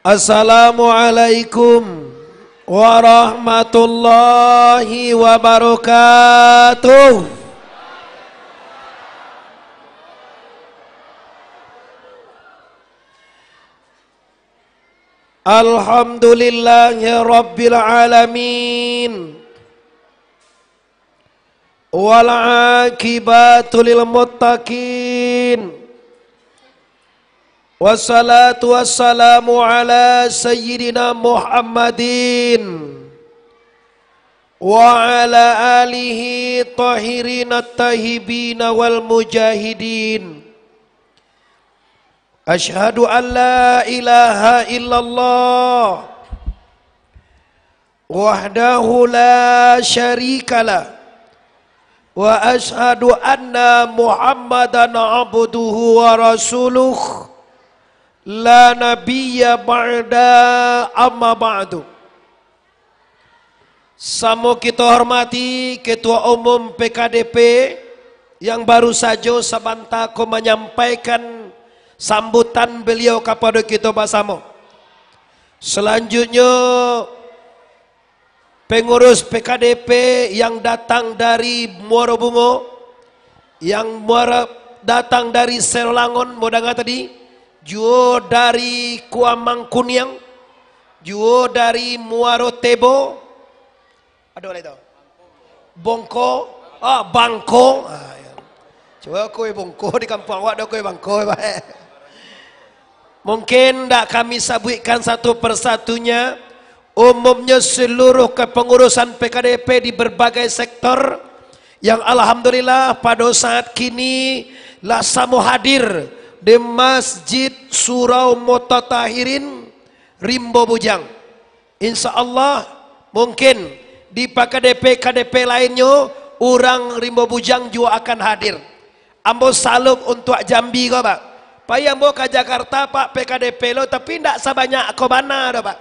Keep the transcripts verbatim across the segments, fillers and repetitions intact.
Assalamualaikum warahmatullahi wabarakatuh. Alhamdulillahirabbil alamin. Wal aqibatu lil muttaqin. Wassalatu wassalamu ala sayyidina Muhammadin wa ala alihi tahirin at-tayyibin wal mujahidin. Asyhadu an la ilaha illallah wahdahu la syarikalah, wa asyhadu anna Muhammadan abduhu wa rasuluh, la nabiyya ba'da, amma ba'du. Samo kito hormati Ketua Umum P K D P yang baru sajo sabanta ko manyampaikan sambutan beliau kapado kito basamo. Salanjutnyo, pengurus P K D P yang datang dari Muaro Bungo, yang muara-, datang dari Serolangon, mau danga tadi, juo dari Kuamang Kuniang, juo dari Muaro Tebo, ado lai tu? Bongko, ah, Bangko. Ah, ya. Cubo ko Bongko di kampuang awak, ado ko Bangko, baik. Mungkin ndak kami sabuikkan satu persatunya, umumnyo seluruh kepengurusan P K D P di berbagai sektor yang alhamdulillah pado saat kini lah samo hadir di Masjid Surau Mutatahirin Rimbo Bujang. Insya Allah, mungkin di P K D P-K D P lainnyo, urang Rimbo Bujang juo akan hadir. Ambo salut untuak Jambi ko, Pak. Pai ambo ka Jakarta, Pak, P K D P lo, tapi ndak sabanyak ko bana doh, Pak.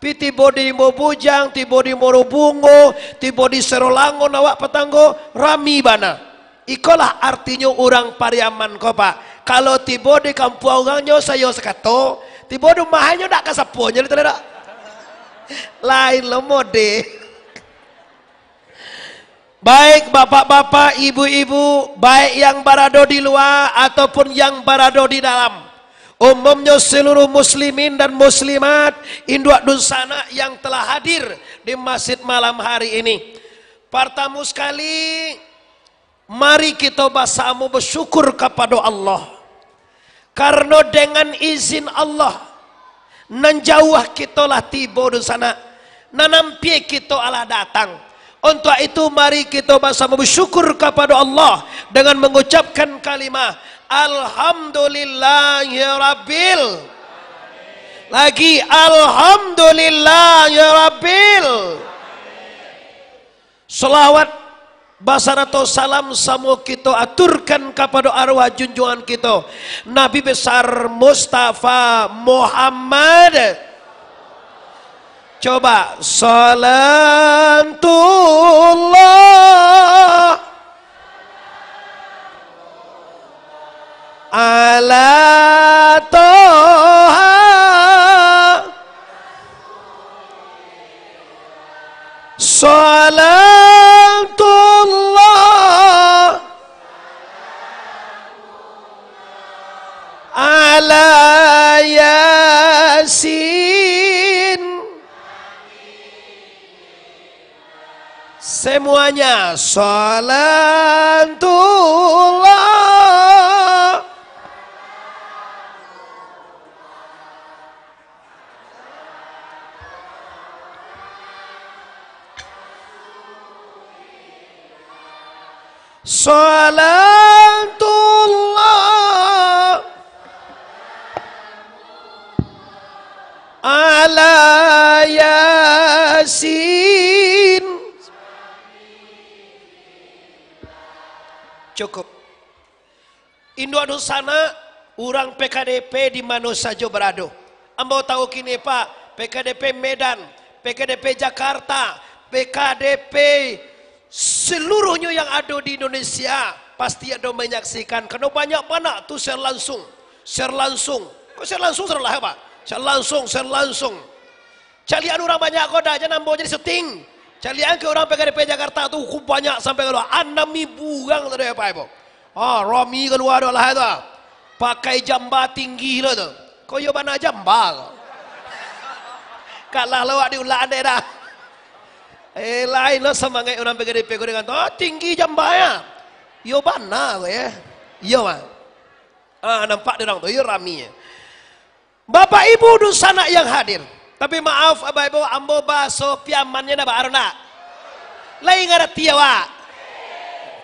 Pi tibo di Rimbo Bujang, tibo di Muaro Bungo, tibo di Serolangon awak patang ko, rami bana. Ikolah artinyo urang Pariaman ko, Pak. Kalau tibo di kampuang urangnyo sayo sakato, tibo di umahnyo ndak ka saponyo, betul ndak? Lain lo mode. Baik bapak-bapak, ibu-ibu, baik yang barado di lua ataupun yang barado di dalam, umumnyo seluruh muslimin dan muslimat, induak dunsanak yang telah hadir di masjid malam hari ini. Partamo sakali, mari kito basamo basyukur kapado Allah. Karano dengan izin Allah, nan jauah kito lah tibo dunsanak, nan ampia kito alah datang. Untuak itu, mari kito basamo basyukur kapado Allah dengan mangucapkan kalimah, Alhamdulillahirabbil. Lagi, Alhamdulillahirabbil. Salawat basarato salam samo kito aturkan kapado arwah junjuangan kito, Nabi Besar Mustafa Muhammad. Coba, salatullah ala Toha. Salatullah ala Yasin. Semuanya, salatullah. Salatullah ala Yasin. Cukup. Induak dunsanak, urang P K D P di mano sajo barado. Ambo tahu kini, Pak, P K D P Medan, P K D P Jakarta, P K D P seluruhnyo yang ado di Indonesia, pasti ado manyaksikan. Karano banyak bana tu share langsung, share langsung. Kok share langsung salah, Pak? Siaran langsung, siaran langsung. Caliak urang banyak ko, dak jan ambo jadi syuting. Caliak ke urang P K D P Jakarta tu, ku banyak sampai kalau anam ribu urang tadi, Bapak Ibu. Ah, rami kalua tu lah tu. Pakai jamba tinggi lo tu. Ko iyo bana jamba ko. Kalah lo awak di ulaan dek dah. Eh, lain lo samangaik urang P K D P ko dengan tu. Ah, tinggi jamba ya. Iyo bana ko ya. Iyo, Bang. Ah, nampak di urang tu, iyo rami. Bapak Ibu dunsanak yang hadir. Tapi maaf, Bapak Ibu, ambo bahaso Piamannyo ndak baa ndak? Lai ngarati awak?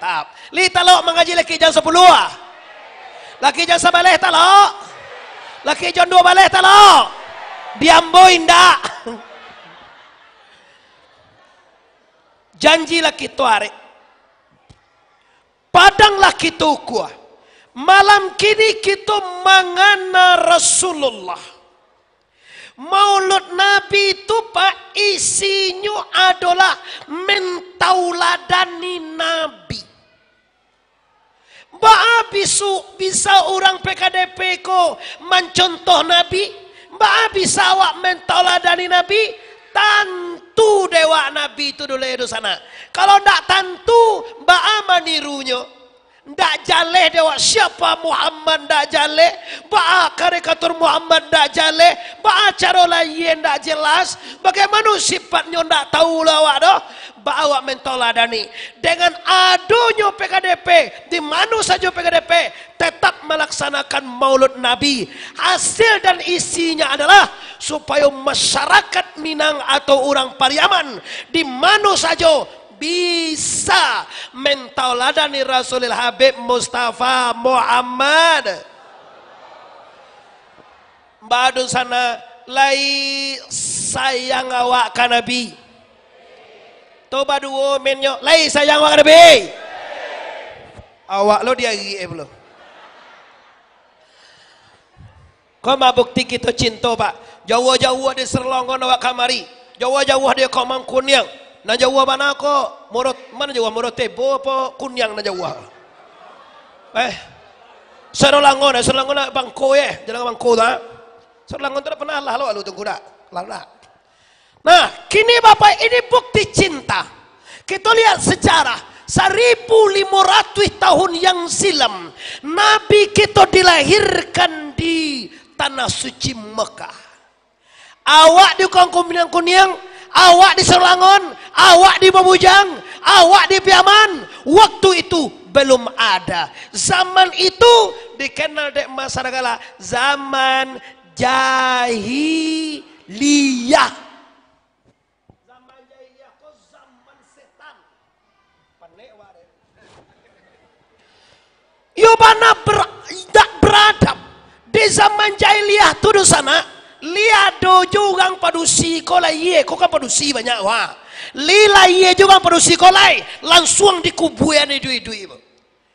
Mantap. Lai talok mangaji laki jam sapuluah? Laki jam sabaleh talok? Laki jam duo baleh talok? Di ambo indak. Janji laki tu arek. Padanglah kito ukua. Malam kini kito mangana Rasulullah. Maulud Nabi tu, Pak, isinyo adolah mentauladani Nabi. Baa bisu-, bisa urang P K D P ko mancontoh Nabi? Baa bisa awak mentauladani Nabi? Tantu dewak Nabi tu dulu, dunsanak. Kalau ndak tantu, baa manirunyo? Ndak jaleh dewak siapa Muhammad, ndak jaleh. Baa karikatur Muhammad, ndak jaleh. Baa caro layie, ndak jelas. Bagaimana sifatnyo, ndak tahu lah awak doh. Baa awak mentauladani? Dengan adonyo P K D P, di mano sajo P K D P, tetap melaksanakan Maulud Nabi. Hasil dan isinya adalah supayo masyarakat Minang atau urang Pariaman, di mano sajo, bisa mentauladani Rasulil Habib Mustafa Muhammad. Baa dunsanak, lai sayang awak ka Nabi? Tu baduo mennyo, lai sayang awak ka Nabi? Awak lo diagiah pulo. Ko ma bukti kito cinto, Pak. Jauah-jauah di Selongon awak kamari. Jauah-jauah di Kok Mangkuniang. Nan jauah bana ko, Murot-, mano jauah, Murotebo apo Kuniang nan jauah? Eh, Serolangon, eh, Serolangon nak Bangko, eh. Jalan Bangko tu, ah. Serolangon tu dak pernah lah lo, lo tunggu dak? Lah, dak. Nah, kini Bapak, ini bukti cinta. Kito lihat sejarah, saribu limo ratuih tahun yang silam, Nabi kito dilahirkan di Tanah Suci Mekah. Awak di Kok Mangkuniang, awak di Serolangon, awak di Bamujang, awak di Piaman, waktu itu belum ada. Zaman itu dikenal dek masyarakat lah zaman jahiliyah. Zaman jahiliyah ko zaman setan. Panek awak deh. Yo bana ber-, indak beradab. Di zaman jahiliyah tu, dunsanak, lai ado jo urang padusi ko layie, ko kan padusi banyak, wah. Lai layie jo urang padusi ko lai, lansuang dikubuian iduik-iduik.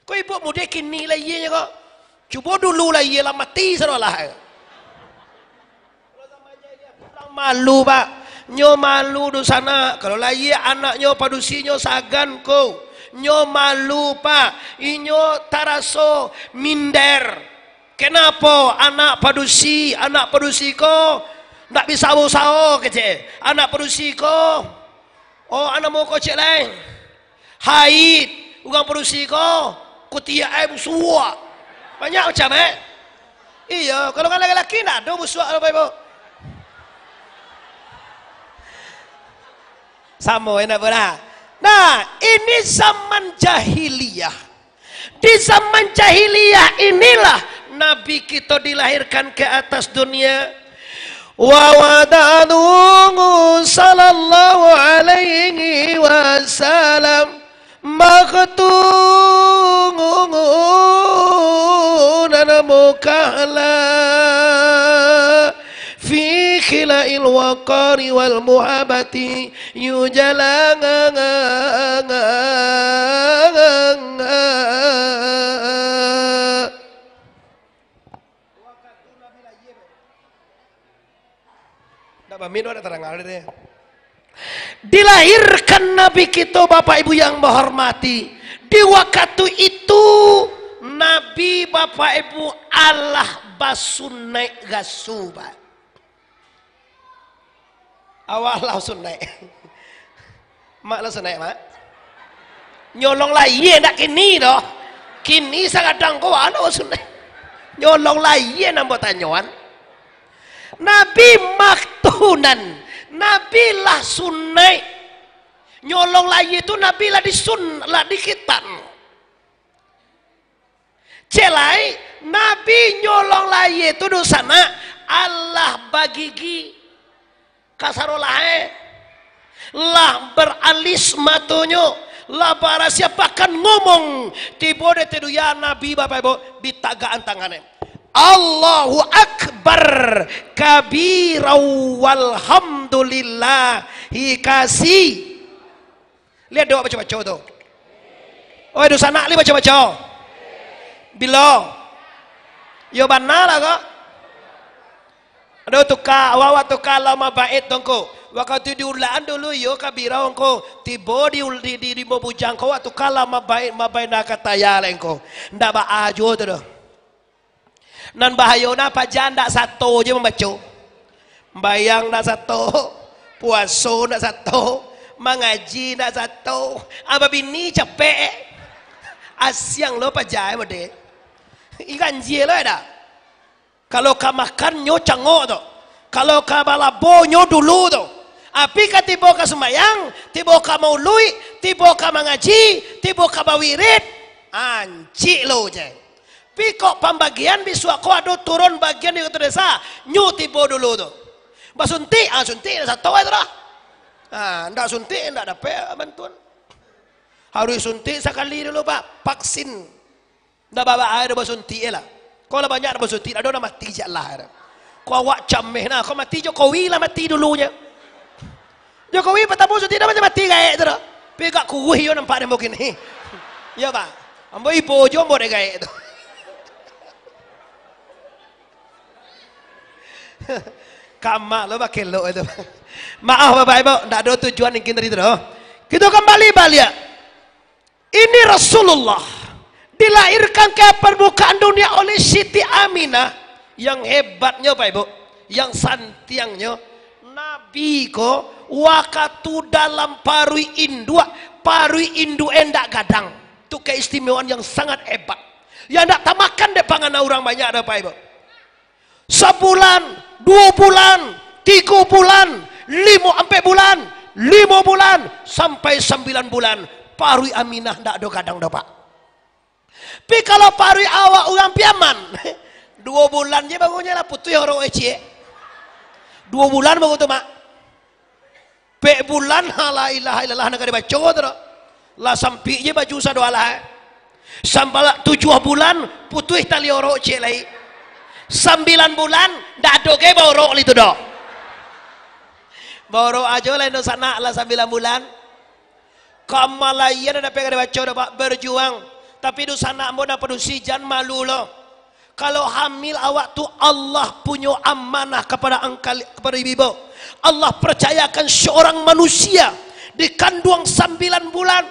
Ko ibu mudo kini layienyo ko. Cubo dulu layie lah mati sadolah. Urang malu, Pak. Nyo malu dunsanak. Kalau layie anaknyo padusinyo sagan ko. Nyo malu, Pak. Inyo taraso minder. Kenapo anak padusi, anak padusi ko ndak bisa usaho kecek. Anak padusi ko, oh, anak muko cek lai. Haid, urang padusi ko, kutiak ai busuak. Banyak macam, eh? Iyo, kalau urang laki-laki ndak ado busuak, Bapak Ibu. Samo, enak pula. Nah, ini zaman jahiliyah. Di zaman jahiliyah inilah Nabi kito dilahirkan ke atas dunia. Wa wada'ahu sallallahu alaihi wasallam maktunan mukahla fi khila'il waqari wal muhabati yujalang. Ndak bamin, ndak tadanga deh. Dilahirkan Nabi kito, Bapak Ibu yang bahormati. Di wakatu itu, Nabi, Bapak Ibu, alah basunaik raso, Pak. Awak lah sunaik. Mak lah sunaik, Mak. Nyolong layie ndak kini doh. Kini sagadang ko, anu sunaik. Nyolong layie nan batanyoan. Nabi maktunan. Nabi lah sunaik. Nyolong layie tu Nabi lah disun-, lah dikhitan. Cek lai, Nabi nyolong layie tu dunsanak, alah bagigi. Kasaro lah, eh. Lah baralis matonyo, lah barasia, bahkan ngomong. Tibo dek Teduya Nabi, Bapak Ibu, ditagakan tangannya. Allahu Akbar kabira walhamdulillahi kasi. Liek doh baco-baco tu. Oi, dunsanak lai baco-baco. Bilo? Yo bana lah ko. Aduh, tuka, awak-awak tuka Allahumma ba'id tu ngko. Wakatu di ulakan dulu yo kabira ngko. Tibo di, di, di, di Bujang ko, awak tuka Allahumma ba'id, ma baina khataya lai ngko. Ndak baa juo tu doh. Nan bahayo nah, paja ndak sato je mambaco. Sumbayang ndak sato, puaso ndak sato, mangaji ndak sato. Abah bini capek, asiang lo paja model. Ikan jie lo dak? Kalau ka makan nyo cangok tu. Kalau ka balabo nyo dulu tu. Api ka tibo ka sumbayang, tibo ka mauluik, tibo ka mangaji, tibo ka bawirid, ancik lo je. Pi kok pambagian bisuak ko ado turun bagian di kantua desa, nyo tibo dulu tu. Basuntik, ah, suntik ndak sato ai tu dah. Ah, ndak suntik ndak dapek bantuan. Harus suntik sakali dulu, Pak, vaksin. Ndak baa-baa ai dah basuntik je lah. Kok lah banyak dah basuntik, ado nan mati jak lah dah. Kok awak cameh nah, kok mati Jokowi lah mati dulunyo. Jokowi patamo suntik dah mati-mati gaek tu dah. Pi agak kuruih yo nampak dek ambo kini. Yo, Pak. Ambo ibo jo ambo dek gaek tu. Kamak lo bakelok itu. Maaf, Bapak Ibu, ndak ado tujuan ingin tadi tu doh. Kito kambali baliak. Ini Rasulullah dilahirkan ke permukaan dunia oleh Siti Aminah. Yang hebatnyo, Bapak Ibu, yang santiangnyo, Nabi ko wakatu dalam paruik induak, paruik induak e ndak gadang. Tu keistimewaan yang sangat hebat. Yang ndak tamakan dek panganau urang banyak doh, Bapak Ibu. Sabulan, duo bulan, tigo bulan, limo, ampek bulan, limo bulan, sampai sambilan bulan, paruik Aminah ndak ado gadang doh, Pak. Pi kalau paruik awak urang Piaman, duo bulan je baru nyo lah putuih orok e ciek. Duo bulan baru tu, Mak. Pek bulan, ha, la ilaha illallah nan ka dibaco tu doh. Lah sampik je baju sado alah, eh. Sampai lah tujuah bulan, putuih tali orok ciek lai. Sambilan bulan, ndak ado ge baorok lai tu doh. Baorok ajo lai dunsanak lah sambilan bulan. Kamalayan nan dapek ka dibaco doh, Pak, berjuang. Tapi dunsanak ambo nan padusi, jan malu lo. Kalau hamil awak tu Allah punyo amanah kepada angkal, kepada ibu-ibu. Allah percayakan seorang manusia dikanduang sambilan bulan.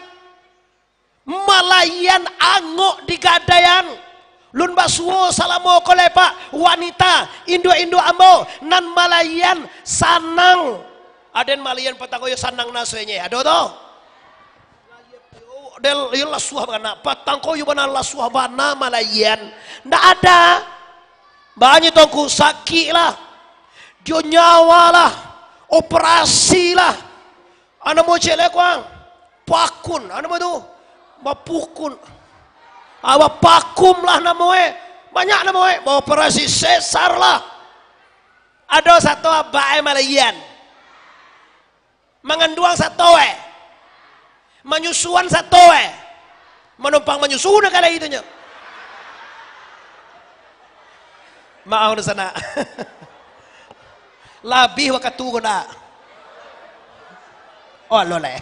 Malayan angok di gadaian. Lun basuo salamo ko lai, Pak, wanita, induak-induak ambo, nan malayan sanang. Aden malayan patang ko yo sanang nasuenye. Ado tu? Del, iyo lasuah bana. Patang ko iyo bana lasuah bana malayan. Ndak ada. Banyak tongku sakik lah. Dio nyawa lah. Operasi lah. Anu mo cek lekuang. Pakun. Anu mo tu. Bapukun. Ah, bapakum lah namo e. Banyak namo e. Baoperasi sesar lah. Ado sato abak e malayan. Manganduang sato e. Manyusuan sato e. Manumpang manyusu nak kalai tu nyo. Maaf dunsanak. Labih wakatu ko ndak? Oh, lo leh.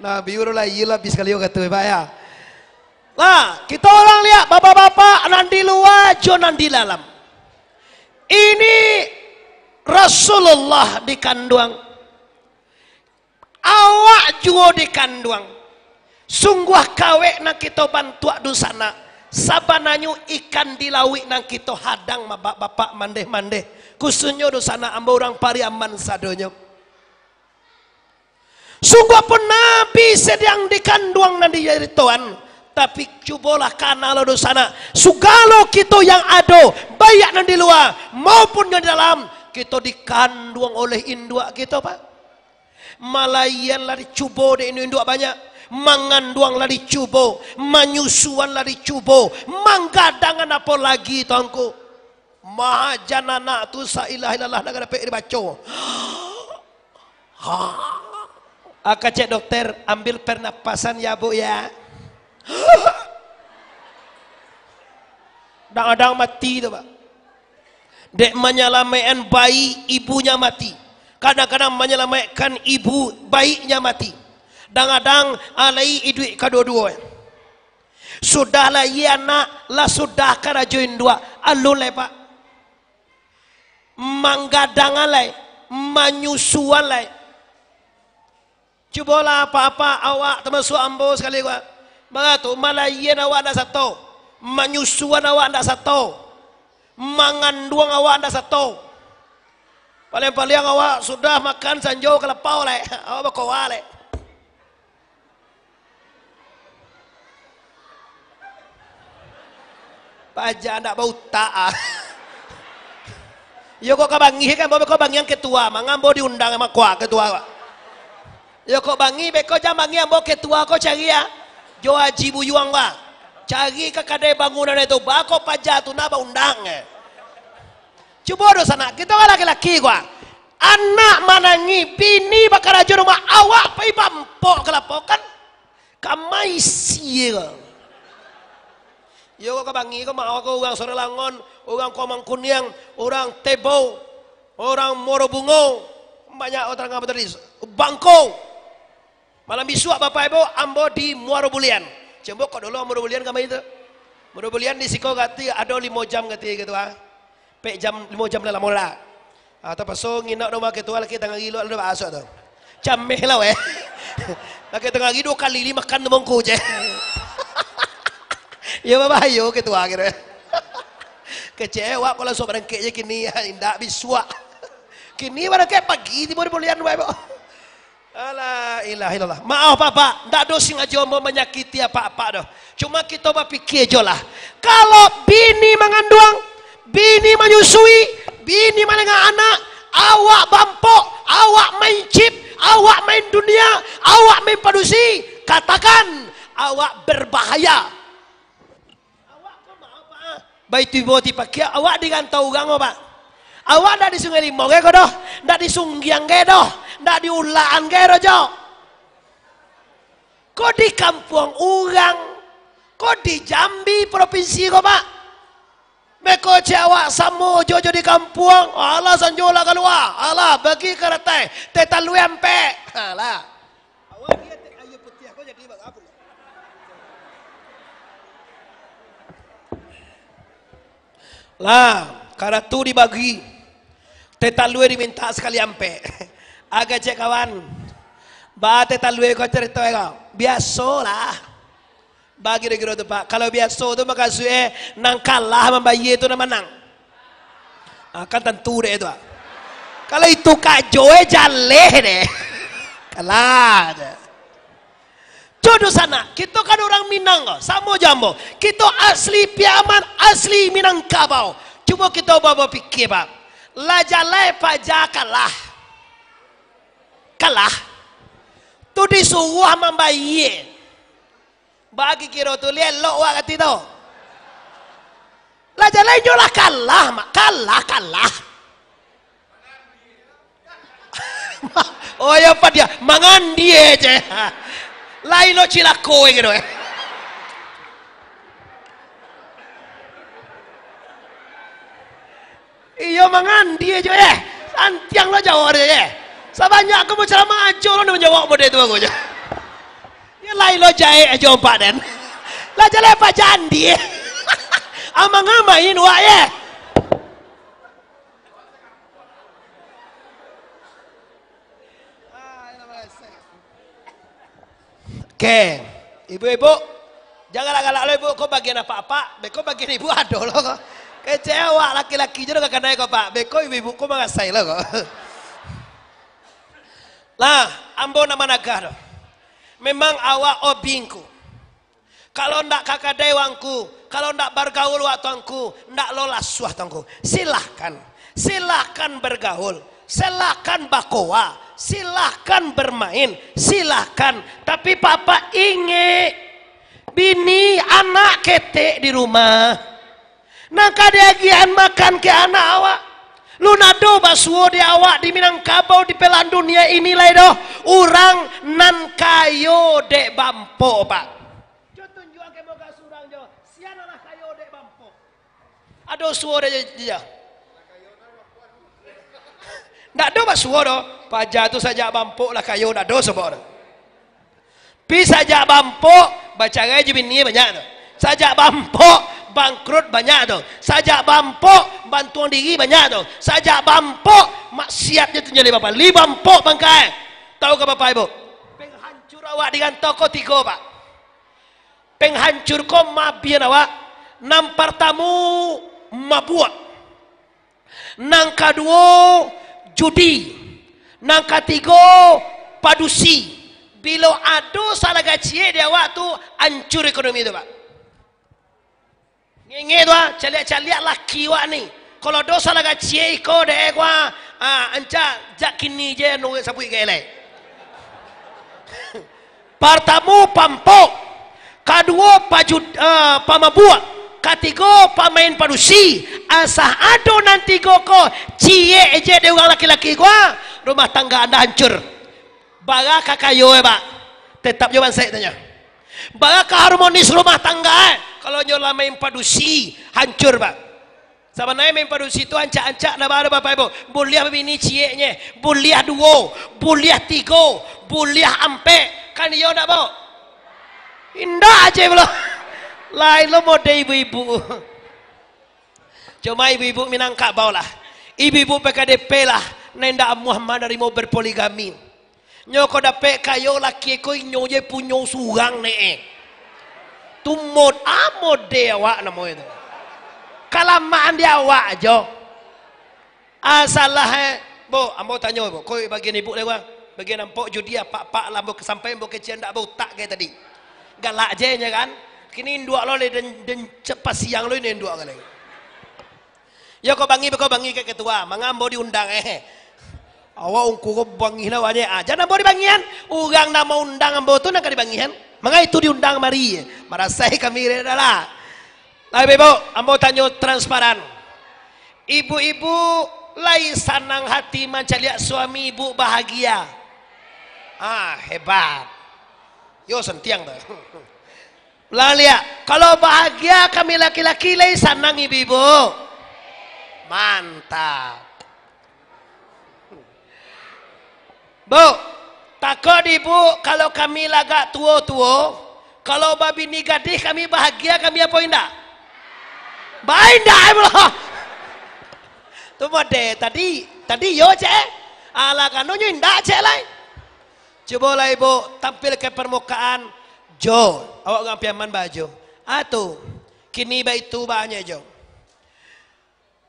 Nabi urang lai labih sakali wakatu, Pak, ya. Nah, kito urang liek bapak-bapak nan di lua jo nan di dalam. Ini Rasulullah dikanduang. Awak juo dikanduang. Sungguah kawek nan kito bantuak dunsanak. Sabananyo ikan di lauik nan kito hadang, bapak-bapak, mandeh-mandeh. Khususnyo dunsanak ambo urang Pariaman sadonyo. Sungguahpun Nabi sadang dikanduang nan dicaritoan, tapi cubolah kana lo dunsanak, sagalo kito yang ado, baiak nan di lua maupun nan di dalam, kito dikanduang oleh induak kito, Pak. Malaian lah dicubo dek induak-induak banyak, manganduang lah dicubo, manyusuan lah dicubo, manggadangan apo lagi, Tuanku? Mahajan anak tu, sa ilaha illallah, ndak dapek dibaco. Ha. Aka cek dokter, ambil pernapasan ya, Bu, ya. Kadang-kadang mati tu, Pak. Dek manyalamaikkan bayi, ibunya mati. Kadang-kadang manyalamaikkan ibu, bayinya mati. Kadang-kadang, ah, lai iduik kaduo-duo. Sudah lahia anak, lah sudah karajo induak, alun lai, Pak. Manggadangan lai, manyusuan lai. Cubolah apak-apak awak, tamasuak ambo sakali ko. Manga tu, malaian awak ndak sato, manyusuan awak ndak sato, manganduang awak ndak sato. Paliang-paliang awak sudah makan sanjo ka lapau lai, awak bakoa lai. Paja ndak bautak, ah. Yo kok ka bangih kan, ambo beko bangih ketua, manga ambo diundang makoa ketua, Pak. Yo kok bangih, beko jan bangih ambo ketua ko cari, ah. Jo Haji Buyuang, Pak. Cari ka kadai bangunan itu, bako paja tu nak baundang, eh. Cubo dunsanak, kito kan laki-laki ko, ah. Anak manangih, bini bakarajo rumah, awak pai bampok ka lapau kan. Kamai sie ko. Yo, ko ka bangih ko, maoh ko, urang Sarolangun, urang Kuang Mangkuniang, urang Tebo, urang Muaro Bungo, banyak urang apo tadi, Bangko. Malam bisuak, Bapak Ibu, ambo di Muaro Bulian. Cek ambo, kok dulu Muaro Bulian kamari tu? Muaro Bulian di siko gati ado limo jam gati gitu, ah. Pek jam, limo jam lah lamo lah. Ah, tapaso nginok rumah ketua, laki tangah gilo, lalu masuk tu. Cameh lah, weh. Laki tangah gilo kali lima makan tu mongko je. Ya, babahayo ketua kiro. Kecek, wak, kalau sok barangkek je kini, ya, indak bisuak. Kini barangkek pagi, tibo di Bulian, weh, bo. La ilaha illallah. Maoh, Bapak, ndak ado singajo ambo manyakiti apak-apak doh. Cuma kito bapikia jo lah. Kalau bini manganduang, bini manyusui, bini malengah anak, awak bampok, awak main chip, awak main dunia, awak main padusi, katakan, awak berbahaya. Awak ko maoh, Pak. Baitu ibo ti pakia, awak di rantau urang, Pak. Awak ndak di Sungai Limau ge ko doh, ndak di Sunggiang ge doh, ndak di Ulakan ge doh, Jo. Ko di kampuang urang, ko di Jambi propinsi ko, Pak. Beko cek awak samo jo, jo di kampuang, alah sanjo lah kalua, alah bagi karatai, teh talue ampek. Alah. Awak lihat aia putiah ko jadi bagapo? Lah, karatu dibagi. Teh talue diminta sakali ampek. Agak cek kawan. Ba teh talue ko carito ko. Biasolah. Bagi kiro-kiro tu, Pak. Kalau biaso tu makasuik e, nan kalah mambayie tu nan manang. Ah, kan tantu dek tu, ah. Kalau itu Kak Joe jaleh deh. Kalah je. Jodoh sanak, kito kan urang Minang ko, samo jo ambo. Kito asli Piaman, asli Minangkabau. Cubo kito bapikia, Pak. Lah jaleh paja kalah. Kalah. Tu disuruah mambayie. Bagi kiro tu, liek elok wak kati tu. Lah jaleh inyo lah kalah, Mak. Kalah, kalah. Oh, ya, apa dia? Mangandie je. Lain lo cilako gitu, eh. Iyo, mangandie jo, eh. Santiang lo jawab dia, eh. Sabanyak aku mau ceramah ajo lo nak menjawab model tu aku je. Ya, lain lo jahek ajo empat den. Lah jaleh pajandi, eh. Amang amain wak, eh. Oke, ibu-ibu, jan galak-galak lo ibu, ko bagian apak-apak, beko bagian ibu ado lo ko. Kecek awak laki-laki jo ka kadai ko, Pak. Beko ibu-ibu ko mangasai lo ko. Lah, ambo nak managah tu. Memang awak obingku. Kalau ndak ka kadai wangku, kalau ndak bargaul wak tuangku, ndak lo lasuah tuangku. Silahkan, silahkan bargaul, silahkan bakoa, silahkan barmain, silahkan. Tapi Pak-pak ingek, bini anak ketek di rumah. Nan ka diagiahan makan ka anak awak. Lu nado basuo di awak di Minangkabau, di belahan dunia ini lai doh. Urang nan kayo dek bampok, Pak. Jo tunjuakan muka surang jo, sia nan lah kayo dek bampok. Ado suo dek jo, jo. Ndak ado basuo doh. Paja tu sajak bampok lah kayo, ndak ado sabab doh. Pi sajak bampok, bacarai jo bini banyak tu. Sajak bampok, bangkrut banyak tu. Sajak bampok, bantuang diri banyak tu. Sajak bampok, maksiat je tu jadi bapak. Li bampok bangkai. Tahu ka Bapak Ibu? Penghancur awak di rantau ko tigo, Pak. Penghancur ko mabian awak. Nan partamu, mabuak. Nan kaduo, judi. Nan katigo, padusi. Bilo ado salah gaciek di awak tu, ancur ekonomi tu, Pak. Ngenge tu, ah, caliak-caliak laki wak ni. Kalau ado salah gaciek iko dek ko, ah, ah, ancak jak kini je nunggu sabuik gai lai. Partamu pampok, kaduo pajud-, eh, pamabuak, katigo pamain padusi. Asa ado nan tigo ko, ciek je dek urang laki-laki ko, ah, rumah tangga anda hancur. Bara ka kayo, eh, Pak, tetap jo bansaik tanyo. Bara ka harmonis rumah tangga, eh, kalau nyo lah main padusi, hancur, Pak. Sabananyo main padusi tu ancak-ancak ndak baa doh, Bapak Ibu. Buliah babini cieknyo, buliah duo, buliah tigo, buliah ampek. Kan iyo ndak, Bu? Indak aje pulo. Lain lo model ibu-ibu. Cuma ibu-ibu Minangkabau lah. Ibu-ibu P K D P lah. Nan indak amuah manarimo berpoligami. Nyo ko dapek kayo laki ko inyo je punyo surang ne. Tu mod-, ah, mode awak namo itu. Kalamaan di awak ajo. Asalah, eh. Bu, ambo tanyo, Bu. Koi bagian ibu lewat. Bagian ampok judi apak-apak lah ambo sampai ambo kecil ndak bautak ke tadi. Galak je nya kan. Kini induak lo le den, den cepat siang lo ini induak kan. Yo, kok bangi, kok bangi ka ketua, manga ambo diundang, eh. Awak ungku ko bangi lah awak je. Ah, jan ambo dibangihan. Urang nan maundang ambo tu nan ka dibangihan. Manga itu diundang mari. Marasai kami dah lah. Tapi, Bu, ambo tanyo transparan. Ibu-ibu lai sanang hati mancaliak suami ibu bahagia. Ah, hebat. Yo, santiang tu. Lah liak, kalau bahagia kami laki-laki, lai sanang ibu-ibu. Mantap. Bu, takok di ibu, kalau kami lagak tuo-tuo, kalau babini gadih kami bahagia kami apo indak? Ba indak, eh, pulo. Tu mode tadi, tadi yo, cek. Alah, kanonyo indak, cek, lai. Cubolah ibu tampil ka parmukaan. Jo, awak urang Piaman ba Ajo. Atu, kini baitu banyak Jo.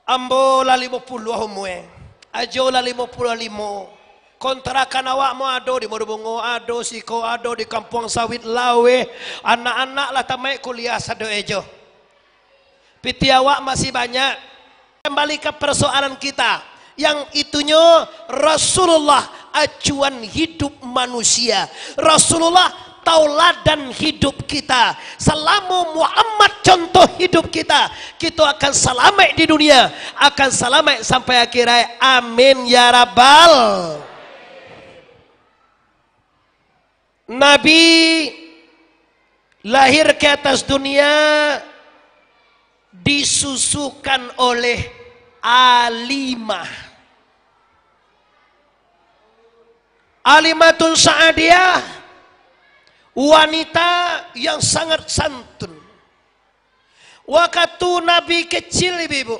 Ambo lah limo puluah umue. Ajo lah limo puluah limo. Kontrakan awak mo ado di Muaro Bungo, ado siko, ado di Kampuang Sawit Laweh. Anak-anak lah tamaik kuliah sado e Jo. Pitih awak masih banyak. Kembali ke persoalan kita, yang itunyo Rasulullah acuan hidup manusia. Rasulullah tauladan hidup kita. Salamo Muhammad contoh hidup kita, kita akan salamaik di dunia, akan salamaik sampai akhirat. Amin ya rabbal. Nabi lahir ke atas dunia disusukan oleh Alimah. Alimatun Sa'adiyah, wanita yang sangat santun. Wakatu Nabi kecil, ibu-ibu,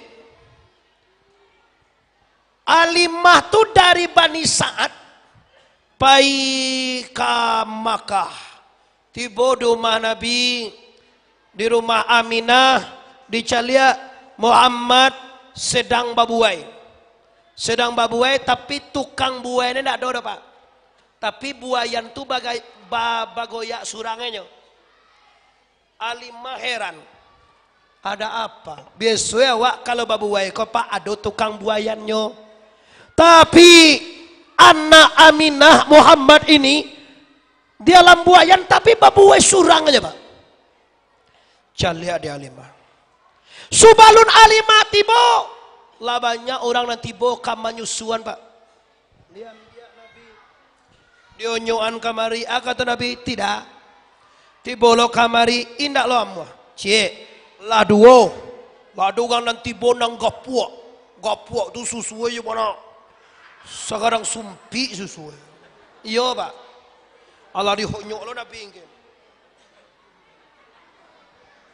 Alimah tu dari Bani Sa'ad, pai ka Makkah. Tibo di rumah Nabi, di rumah Aminah, dicaliak, Muhammad sedang babuai. Sedang babuai, tapi tukang buai ni ndak ado doh, Pak. Tapi buaian tu bagai-, ba-, bagoyak surang nyo. Alimah heran. "Ada apa? Biaso awak kalau babuai ko, Pak, ado tukang buaiannyo. Tapi anak Aminah Muhammad ini, di alam buaian tapi babuai surang aja, Pak." Caliak di Alimah. Subalun Alimah tibo, lah banyak urang nan tibo ka manyusuan, Pak. Diambiak Nabi. "Dionyokan kamari," ah, kato Nabi, "tidak. Tibo lo kamari, indak lo amuah." Ciek, lah duo. Lah duo urang nan tibo nan gapuak. Gapuak tu susue bana. Sagadang sumpik susue. Iyo, Pak. Alah dihonyok lo Nabi ingkin.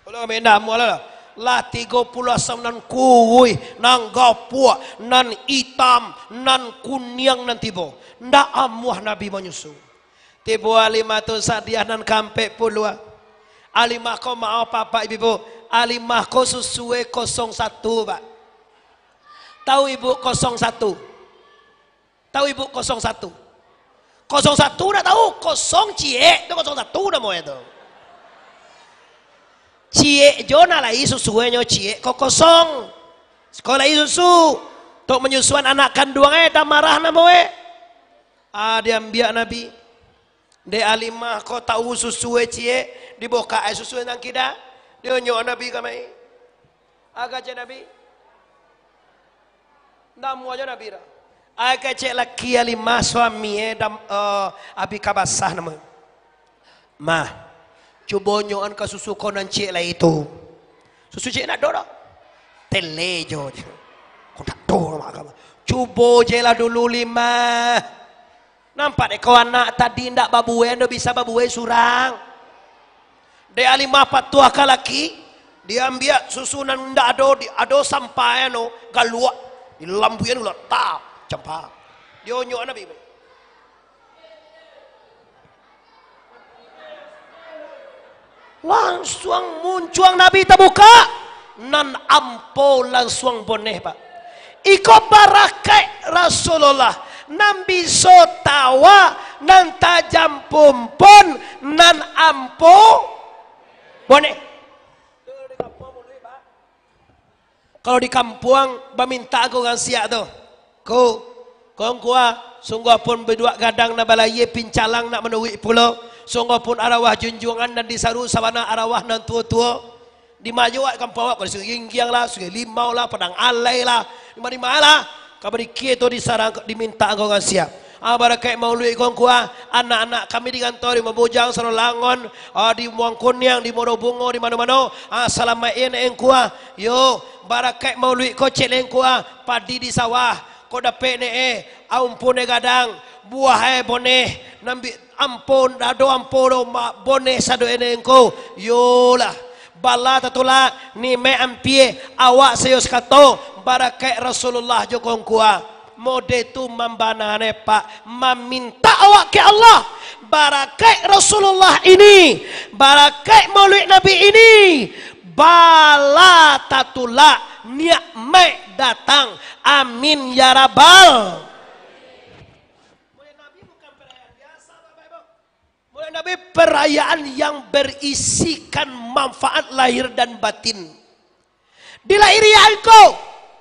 Ulang, indak amuah lah. Lah tigo puluah asam nan kuruih, nan gapuak, nan itam, nan kuniang nan tibo. Ndak amuah Nabi manyusu. Tibo Alimah tu sadiah nan kaampek puluah. Alimah ko maoh, Bapak Ibu. Alimah ko susue kosong satu, Pak. Tahu Ibu kosong satu? Tahu Ibu kosong satu? Kosong satu ndak tahu, kosong ciek tu kosong satu namonyo tu. Ciek jo nan lai susuenyo ciek ko kosong. Siko lai susu. Tok manyusuan anak kanduang eh, damarah namonyo. Ah, diambiak Nabi. Dek Alimah ko tahu susue ciek, dibukak ai susue nan kida. Dionyok Nabi kamari. Agak cek Nabi. Ndak amuah jo Nabi dah. Ai kecek laki Alimah, suami eh, dam-, eh, Abi Kabasah namo. "Mah, cubo nyoan ka susu ko nan ciek lai tu." Susu ciek ndak ado doh. Tele jo. Ko ndak ado mak ka. "Cubo je lah dulu, Limah." Nampak dek ko anak tadi ndak babuai, ndak bisa babuai surang. Dek Alimah patuah ka laki, diambiak susu nan ndak ado, di, ado sampah anu, galuak, dilambuian ulah, tap, campak. Dionyok Nabi. Langsuang muncuang Nabi tabuka, nan ampo langsuang boneh, Pak. Iko barakaik Rasulullah, nan biso tawa, nan tajam pumpun, nan ampo boneh. Kalau di kampuang, bamintak ko urang siak tu. Ko, ko angku ah, sungguahpun biduak gadang nan balayie, pincalang nak manuruik pulo, sungguahpun arawah junjuangan nan disaru sabana arawah nan tuo-tuo. Di ma jo awak kampuang awak, ko di Sungai Ginggiang lah, Sungai Limau lah, Padang Alai lah, di ma-di ma lah. Ka barikie tu disarang, dimintak angkau urang siak. Ah, barakaik mauluik ko angku ah, anak-anak kami di rantau, di Mambujang, Saro Langon, ah, di Muang Kuniang, di Muaro Bungo, di mano-mano. Ah, salamaik eh nak angku ah. Yo, barakaik mauluik ko cek lai angku ah, padi di sawah. Ko dapek nak eh, ampun eh gadang, buah eh boneh, nan bi-, ampun, ado ampo do ma-, boneh sado eh nak angku. Yolah. Bala tatulak, nimaik ampia, awak sayo sakato, barakaik Rasulullah jo ko angku ah. Mode tu mambana ne, Pak, mamintak awak ka Allah. Barakaik Rasulullah ini, barakaik Maulid Nabi ini, bala tatulak, nikmaik datang. Amin ya rabbal. Maulid Nabi bukan perayaan biasa, Bapak Ibu. Maulid Nabi perayaan yang berisikan manfaat lahir dan batin. Dilahirian ko,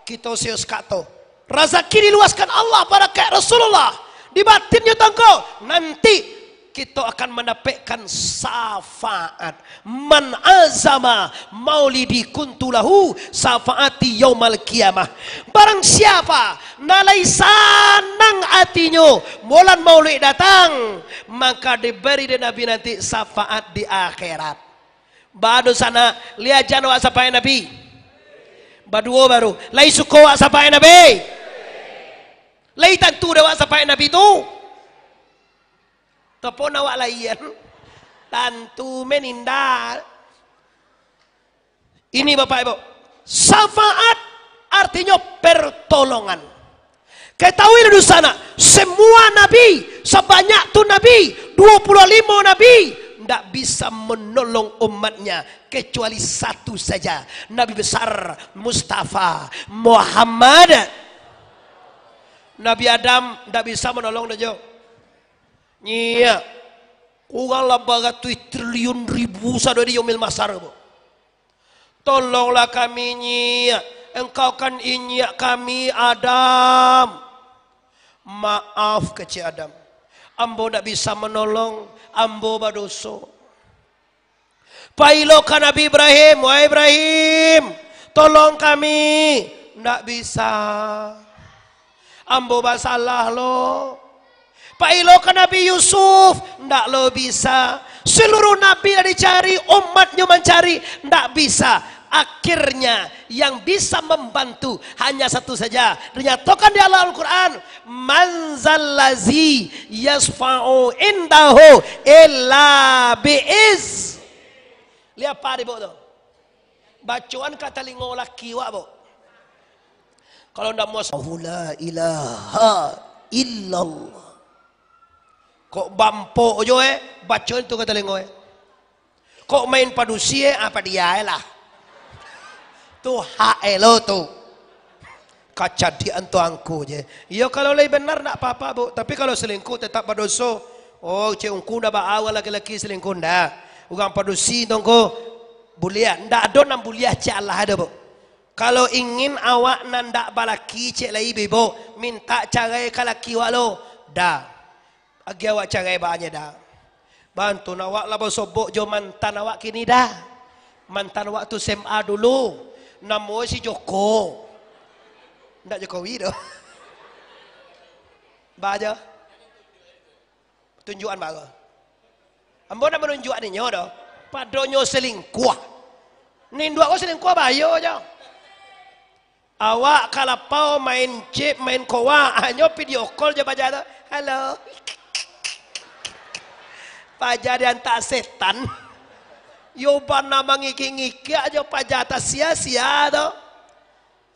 kito sayo sakato, razaki diluaskan Allah barakaik Rasulullah, di batinnyo tongko, nanti kito akan mandapekkan syafaat. "Man azama maulidi kuntu lahu syafaati yaumal qiyamah." Barang siapa nan lai sanang atinyo bulan Maulid datang, maka diberi dek Nabi nanti syafaat di akhirat. Bado sanak, lai jan awak syafaat Nabi? Baduo baru. Lai suko awak syafaat Nabi? Lai tantu dek awak syafaat Nabi tu? Ataupun awak laian? Tantu meninggal. Ini Bapak Ibu, syafaat artinyo pertolongan. Ketahuilah dunsanak, semua nabi, sabanyak tu nabi, duo puluah limo nabi, tak bisa menolong umatnya kecuali satu saja, Nabi besar Mustafa Muhammad. Nabi Adam ndak bisa menolong doh jo. Nyiak. Kurang lah baratuih triliun ribu sado di Yaumil Mahsyar, Bu. Tolonglah kami, Nyiak. Engkau kan inyiak kami, Adam. Maaf, kecek Adam. Ambo ndak bisa menolong, ambo badoso. Pailo ka Nabi Ibrahim, "Wahai Ibrahim, tolong kami." "Ndak bisa. Ambo basalah lo." Pailo ka Nabi Yusuf, ndak lo bisa. Seluruh nabi lah dicari, umatnyo mancari, ndak bisa. Akhirnya, yang bisa membantu hanya satu saja. Dinyatakan di Allah Al-Quran, "Man zallazi yasfa'u indahu illa bi'iz." Lihat apa di buku tu? Bacoan ka talingo laki wak, Bu. Kalau ndak muas, "Allahu la ilaha illallah." Kok bampok jo, eh, bacoan tu ka talingo, eh. Kok main padusi, eh, apa dia, eh, lah. Tu hak elo tu. Kacadian tu angku je. Iyo, kalau lai benar ndak apa-apa, Bu. Tapi kalau selingkuh tetap badoso. Oh, cek ungku ndak baa urang laki-laki selingkuh, ndak. Urang padusi tu angku buliah. Ndak ado nan buliah cek Allah ado, Bu. Kalau ingin awak nan ndak balaki cek lai, Ibu, mintak carai ka laki wak lo. Dah. Agiah awak carai baa nyo dah. Bantun awak lah basobok jo mantan awak kini dah. Mantan awak tu S M A dulu. Namo si Joko. Ndak Jokowi doh. Baa jo. Tunjuakan baa ko. Ambo ndak manunjuakan inyo doh. Padonyo selingkuah. Ninduak ko selingkuah bahayo jo. Awak ka lapau main chip, main koa, hanyo video call jo paja tu. "Halo." Paja diantak setan. Yo bana mangikik-ngikik jo paja, tak sia-sia tu.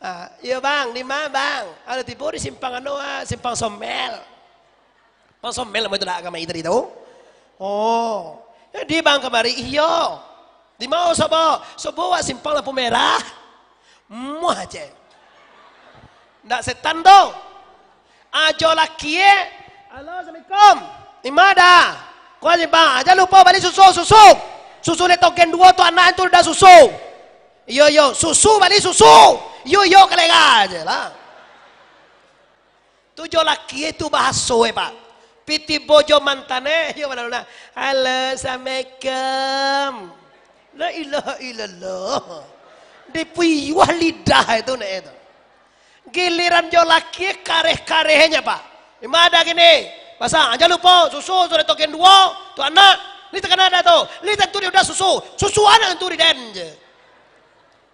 Ah, "Iyo, Bang, di ma, Bang?" "Ado tibo di simpang anu, ah, simpang Somel." Bang Somel namo itu nak kamari tadi tu? Oh. Jadi Bang kamari, iyo. Di ma, Sobo? Sobo wak simpang lampu merah. Muah je. Ndak setan tu. Ajo laki, eh. "Halo, assalamualaikum. Di ma dah?" "Ko simpang. Jan lupo bali susu, susu. Susu Lactogen duo tu anak tu dah susu." "Iyo, iyo, susu bali susu." "Iyo, iyo, kalega je lah." Tu jo laki tu bahaso, eh, Pak. Pi tibo jo mantan, eh, yo, mana, mana. "Halo, assalamualaikum." La ilaha illallah. Dipuyuah lidah itu, nek itu. Giliran jo laki kareh-karehnyo, Pak. Di ma dah kini? Pasang, jan lupo, susu, sudah togen duo, tu anak. Ni takana dah tu. Ni tantu dia udah susu. Susu anak tantu di den je.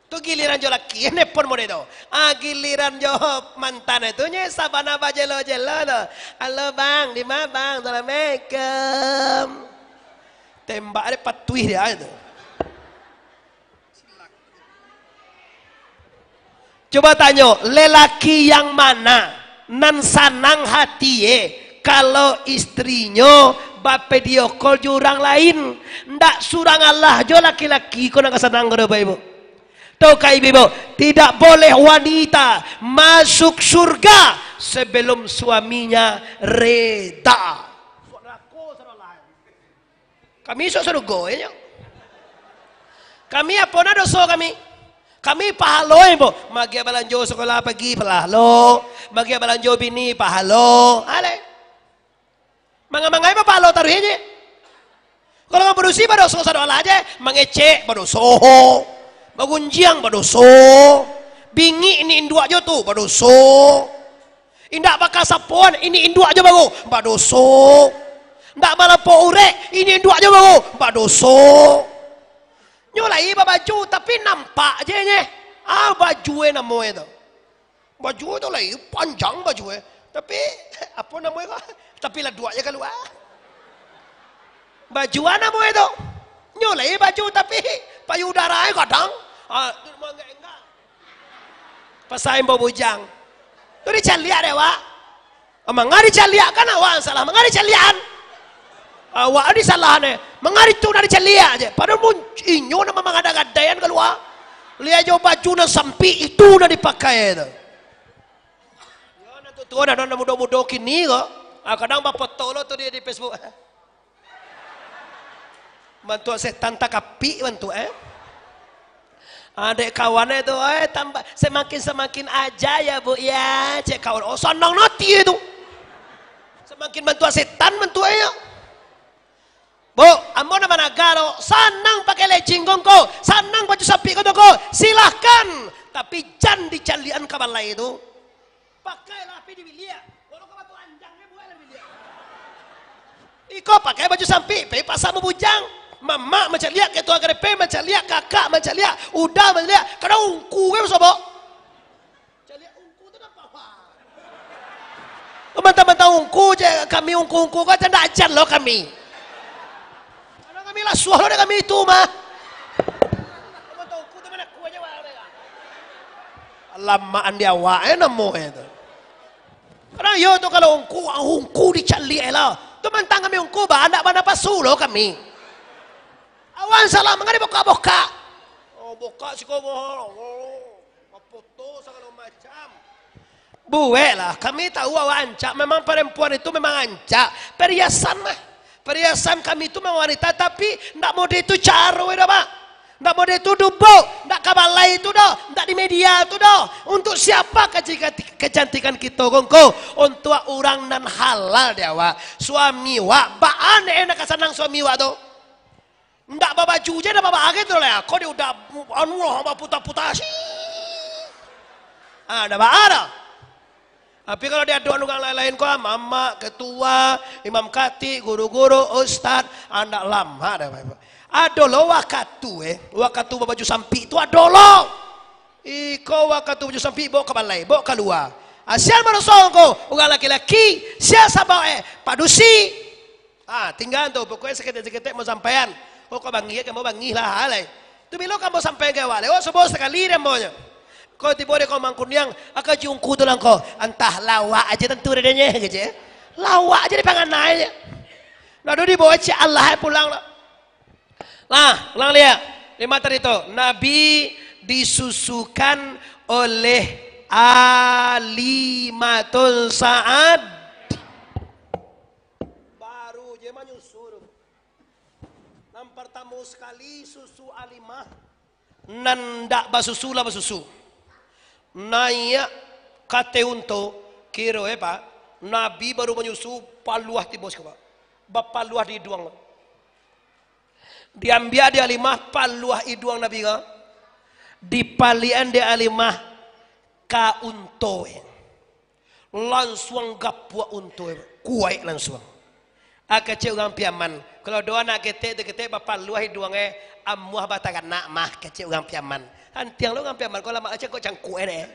Tu giliran jo laki, nelpon mode tu. Ah, giliran jo mantan tu, nyo sabana bajelo-jelo tu. "Halo, Bang, di ma, Bang? Assalamualaikum." Tembak dek patuih dia tu. Cubo tanyo, lelaki yang mana nan sanang hatie, kalau istrinyo bapidio call jo urang lain? Ndak surang alah jo laki-laki ko nan ka sanang ko doh, Bapak Ibu. Tau ka Ibu, tidak boleh wanita masuk surga sebelum suaminya reda. Kami isuak sarugo, inyo. Kami apo na doso kami? Kami pahalo, eh, bo. Magiah balanjo sakolah pagi, pahalo. Magiah balanjo bini, pahalo. Ale. Mangai-mangai pahalo taruih je. Kalau urang padusi badoso sado alah je, mangecek badoso. Bagunjiang badoso. Bingik ni induak jo tu, badoso. Indak bakasapoan, ini induak jo baru, badoso. Indak balapo urek, ini induak jo baru, badoso. Nyo lai babaju, tapi nampak je nye. Ah, baju e namo e tu. Baju tu lai panjang baju e. Tapi, apo namo e ko? Tapi laduak je kalua. Baju a namo e tu. Nyo lai baju, tapi payudara e gadang. Ah, tu namo enggak-enggak. Pasal imbau bujang. Tu dicaliak dek awak. Manga dicaliakkan awak salah, manga dicaliakan. Awak ni salah ni. Mangaritu nak dicaliak je. Padahal mun inyo nan mangada-gadaian kalua. Liek jo baju nan sampik itu nan dipakai tu. Yo, nan tuo-tuo dah, nan mudo-mudo kini ko. Ah, kadang bafoto lo tu di, di Facebook. Bantuak setan takapik bantuak, eh. Ah, dek kawan eh tu, eh, tambah, semakin-semakin aja ya, Bu, ya, cek kawan. Oh, sanang nati eh tu. Semakin bantuak setan bantuak eh, yo. Bu, ambo nan managa tu, sanang pakai legging ko ngko, sanang baju sampik ko tu ngko, silahkan. Tapi jan dicaliakan ka balai tu. Pakailah pi di biliak. Walau ka batu anjang, eh, bueklah di biliak. Iko pakai baju sampik, pai pasa mambujang. Mamak mancaliak, ketua K D P mancaliak, kakak mancaliak, uda mancaliak. Kadang ungku kan, sobok. Caliak ungku tu napa, wah? Mantang-mantang ungku je, kami ungku-ungku ko, ndak ajan lo kami. Kadang kami lah suah lo dek kami itu mah. Mantang ungku tu mana kuahnya, wah, dek. Lamaan di awak, eh, namo eh tu. Kadang iyo tu kalau ungku, ungku dicaliak lah. Tu mantang kami ungku, bah, ndak banapasu lo kami. Awan salah mangari bokak-bokak. Oh, bokak siko, oh, oh, bafoto sagalo macam. Bueklah, kami tahu awak ancak. Memang perempuan itu memang ancak. Perhiasan lah. Perhiasan kami itu memang wanita, tapi ndak mode itu caro dah, Pak. Ndak mode itu dubuk, ndak ka balai itu doh, ndak di media tu doh. Untuk siapa kecantikan, kecantikan kito ko ngko? Untuak urang nan halal di awak. Suami wak, baa ndak ka sanang suami wak tu? Ndak babaju je, ndak babaa gitu lah. Ko di udah, anu lah, baputa-puta sih. Ah, ndak baa dah. Tapi kalau di adok urang lain-lain ko, mamak, ketua, imam katik, guru-guru, ustad, ah, ndak lamak dah, Bapak. Ado lo wakatu, eh, wakatu babaju sampik tu ado lo. Iko wakatu baju sampik baok ka balai, baok kalua. Ah, sia maraso ko, urang laki-laki, sia sabab, eh, padusi. Ah, tingga tu, pokoknyo saketek-saketek mau sampaian. Oh, kok bangih, kan mau bangih lah, alai. Tu bilo kan mau sampaian ka awak, lewat subuh sakali dek ambo nyo. Kok tibo dek kau mangkuniang, aka jungku tu langko. Antah lawak aja tentu dadanya, kecek. Lawak aja dipanganai aja. Nado dibawa cek Allah pulang lah. Lah, ulang liak. Lima tadi tu. Nabi disusukan oleh Alimatun Sa'ad. Baru je manyusu tu. Nan partamo sakali susu Alimah, nan ndak basusu lah basusu. Naiak ka ateh unto, kiro, eh, Pak, Nabi baru manyusu, paluah tibo siko, Pak. Bapaluah di iduang. Diambiak dek Alimah paluah iduang Nabi ko, dipaliakan dek Alimah ka unto, eh. Lansuang gapuak unto, kuaik lansuang. Ah, kecek urang Piaman, kalau doa nak ketek tu ketek bapaluah iduang, eh, amuah bataranak mah, kecek urang Piaman. Santiang lo urang Piaman ko, lamak cangkok-cangkok, eh, deh.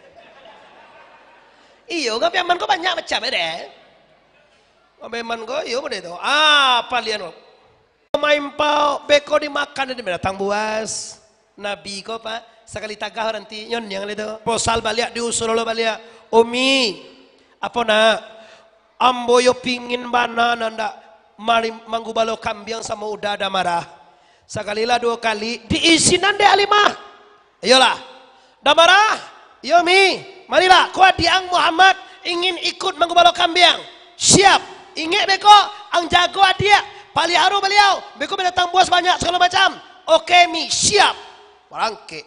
Iyo, urang Piaman ko banyak macam, eh, deh. Urang Piaman ko, iyo, model tu. Ah, palian ko. Maimpau, beko dimakan dek binatang buas. Nabi ko, Pak, sakali tagah baranti, nyoniang lai tu. Posal baliak, diusul lo baliak. Umi, apo nak? Ambo yo pingin bana nan dak mari-, manggubalo kambiang samo uda, uda marah. Sakali lah duo kali, diizinan dek Alimah. Iyolah. Dah marah? Iyo, Mi. Marilah, ko adiak ang Muhammad ingin ikut manggubalo kambiang. Siap. Ingek beko, ang jago adiak, paliharu baliau. Beko binatang buas banyak sagalo macam. Oke, Mi. Siap. Barangkek.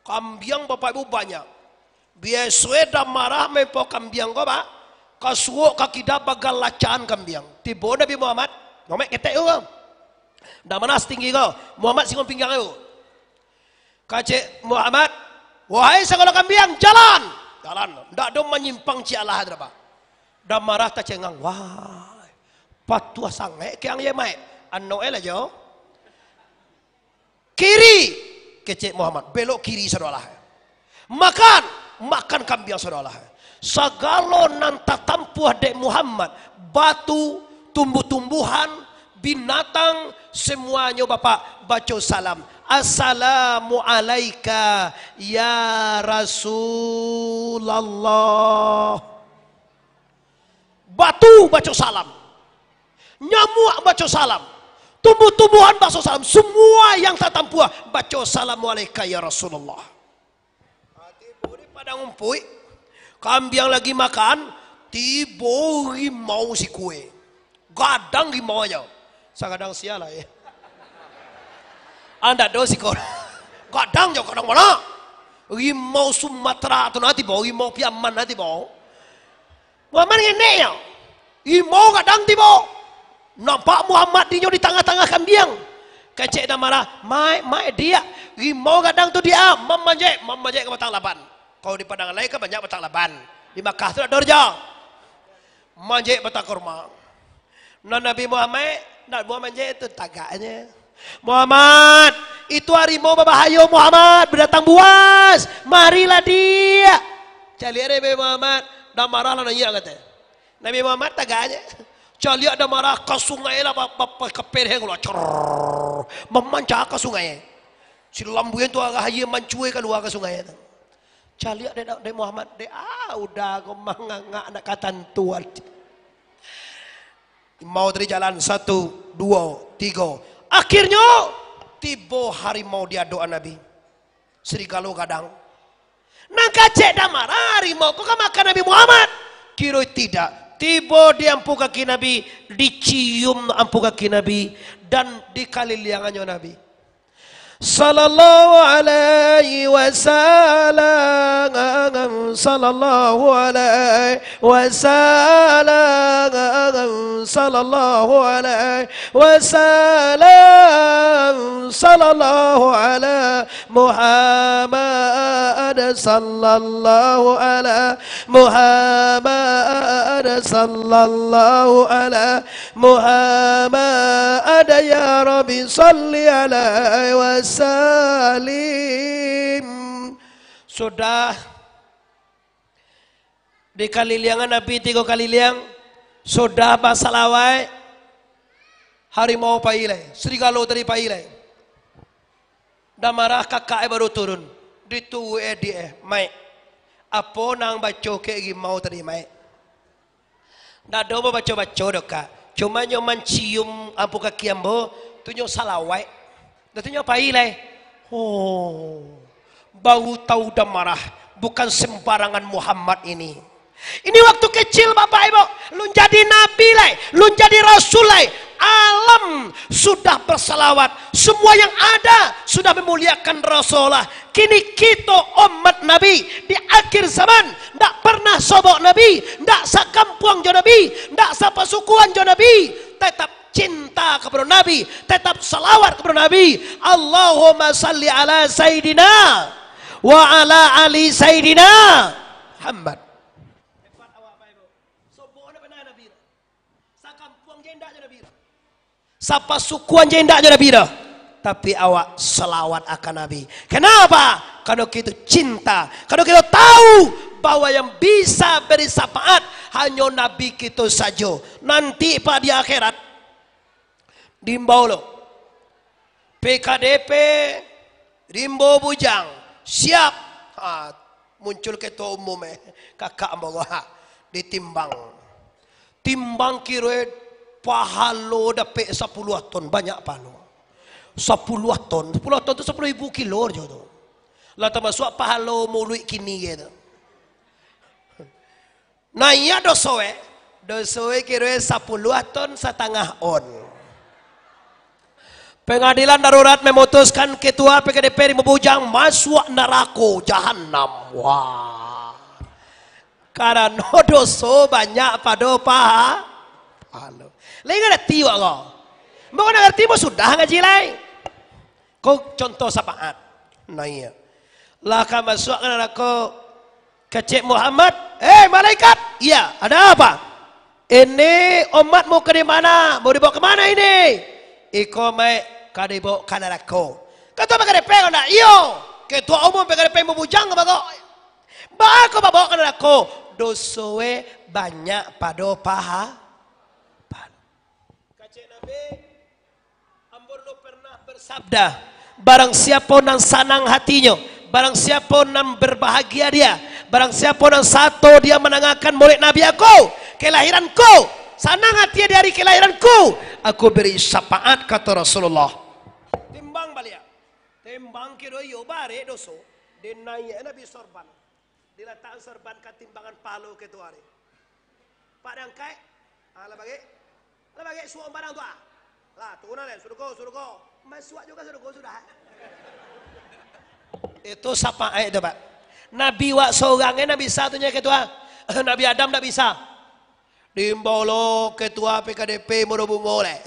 Kambiang Bapak Ibu banyak. Biaso e dah marah maimpau kambiang ko, Pak. Ka suok ka kida bagalacaan kambiang. Tibo Nabi Muhammad, Muhammad ketek tu. Dah marah satinggi ko. Muhammad singon pinggang tu. Kecek Muhammad, "Wahai sagalo kambiang, jalan!" Jalan. Ndak ado manyimpang ciek alah tu, Pak. Dah marah tacengang. Wah, patuah sangaik kiang ye, Mak. Anok e lah jo. "Kiri!" kecek Muhammad. Belok kiri sadolah. "Makan!" Makan kambiang sadolah. Sagalo nan tatampuah dek Muhammad, batu, tumbuh-tumbuhan, binatang, semuanyo Bapak baco salam. "Assalamu alaika ya Rasulullah." Batu baco salam. Nyamuak baco salam. Tumbuh-tumbuhan baco salam. Semua yang tatampuah baco, "Assalamualaika ya Rasulullah." Ah, tibo di padang umpuik, kambiang lagi makan, tibo rimau sikua. Gadang rimau aja. Sagadang sia lah, eh. Andak do siko. Gadang jo, gadang mano? Rimau Sumatera tu nah tibo, rimau Piaman nah tibo. Muhammad ngenek yo. Rimau gadang tibo. Nampak Muhammad dinyo di tangah-tangah kambiang. Kecek Damarah, "Maik, maik, diak. Rimau gadang tu diak, mamanjek, mamanjek ka batang laban." Kalau di Padang Alai kan banyak batang laban. Di Makkah tu dak ado jo. Manjek batang kurma. Nan Nabi Muhammad, nak buah manjek tu tagaknyo. "Muhammad, itu harimau babahayo, Muhammad, badatang buas. Marilah, diak." Caliak dek Nabi Muhammad, Damarah lah naiak kato. Nabi Muhammad tagaknyo. Caliak Damarah ka sungai lah, ba-, ba-, ba-, ka pereng lah. Cer. Mamanca ka sungai. Si lambuan tu arah aia mancua kalua ka sungai tu. Caliak dek, dek Muhammad, dek, ah, udah ko mangangak nak katantuan. Rimau tadi jalan, satu, duo, tigo. Akhirnyo, tibo harimau di adokan Nabi. Serigalo gadang. Nan kecek Damarah, harimau ko ka makan Nabi Muhammad. Kiro tidak. Tibo di ampu kaki Nabi, dicium ampu kaki Nabi, dan dikaliliangannyo Nabi. Sallallahu alaihi wasallam, sallallahu alaihi wasallam, sallallahu alaihi wasallam, sallallahu ala Muhammad, sallallahu ala Muhammad, sallallahu ala Muhammad, ya Rabbi, salli alaihi wasallim. Sudah dikaliliangan Nabi tigo kaliliang, sudah basalawaik, harimau pai lai, serigalo tadi pai lai. Damarah kakak e baru turun, dituruik e diak e, "Maik, apo nan baco kek rimau tadi, Maik?" "Ndak ado babaco-baco doh, Kak. Cuma nyo mancium ampu kaki ambo, tu nyo salawaik. Dah tu nyo pai lai." Oh, baru tahu Damarah, bukan sembarangan Muhammad ini. Ini waktu kecil, Bapak Ibu, lun jadi nabi lai, lun jadi rasul lai. Alam sudah bersalawat, semua yang ada sudah memuliakan Rasulullah. Kini kito umat Nabi di akhir zaman, ndak pernah sobok Nabi, ndak sakampuang jo Nabi, ndak sapasukuan jo Nabi, tetap cinta kepada Nabi, tetap salawat kepada Nabi. Allahumma salli ala Sayyidina wa ala ali Sayyidina Muhammad. Hebat awak, Bapak Ibu. Sobok ndak pernah Nabi. Sakampuang je indak jo Nabi. Sapasukuan je indak jo Nabi doh, tapi awak salawat akan Nabi. Kenapa? Karena kito cinta, karena kito tahu bahwa yang bisa beri syafaat hanyo Nabi kito sajo. Nanti, Pak, di akhirat, diimbau lo, P K D P, Rimbo Bujang, siap. Ha, muncul ketua umum, eh, kakak ambo, ha, ditimbang. Timbang kiro e pahalo dapek sapuluah ton, banyak pahalo. Sapuluah ton, sapuluah ton tu sapuluah ribu kilo jo tu. Lah tamasuak pahalo muluik kini e tu. Naiak doso e, doso e kiro e sapuluah ton satangah on. Pengadilan darurat memutuskan ketua P K D P Rimbo Bujang masuak narako jahanam. Wah. Karano doso banyak pado paha-, pahalo. Lai ngarati awak ko? Mun ngarati, mun sudah ngaji lai. Ko contoh syafaat. Nah, iyo. Lah ka masuak ka narako, kecek Muhammad, "Eh, malaikat!" "Iya, ada apa?" "Ini umatmu ka di mana? Mau dibawa ke mana ini?" "Iko, Mak, ka dibawa ka narako." "Ketua P K D P ko ndak?" "Iyo." "Ketua umum P K D P Rimbo Bujang ko, Bang?" "Baa ko babawok ka narako?" "Doso e banyak pado paha-, pahalo." Kecek Nabi, "Ambo dulu pernah bersabda, barang siapo nan sanang hatinyo, barang siapo nan berbahagia dia, barang siapo nan sato dia mandangakan Maulid Nabi Aku, kelahiran Ku, Sanang hati di hari kelahiranku, aku beri syafaat, kata Rasulullah. Timbang baliak. Timbang kiro iyo barek doso, dinaiak Nabi sorban. Dilatakan sorban ka timbangan palo ketua ni. Pak diangkaik, ah, lah bagek. Lah bagek suok barang tu, ah. Lah, turun lah, surugo, surugo. Masuak juga surugo sudah. Itu syafaat itu, Pak. Nabi wak sorang, eh, ndak bisa tu nyo ketua. Nabi Adam ndak bisa. Diimbau lo ketua P K D P Muaro Bungo leh.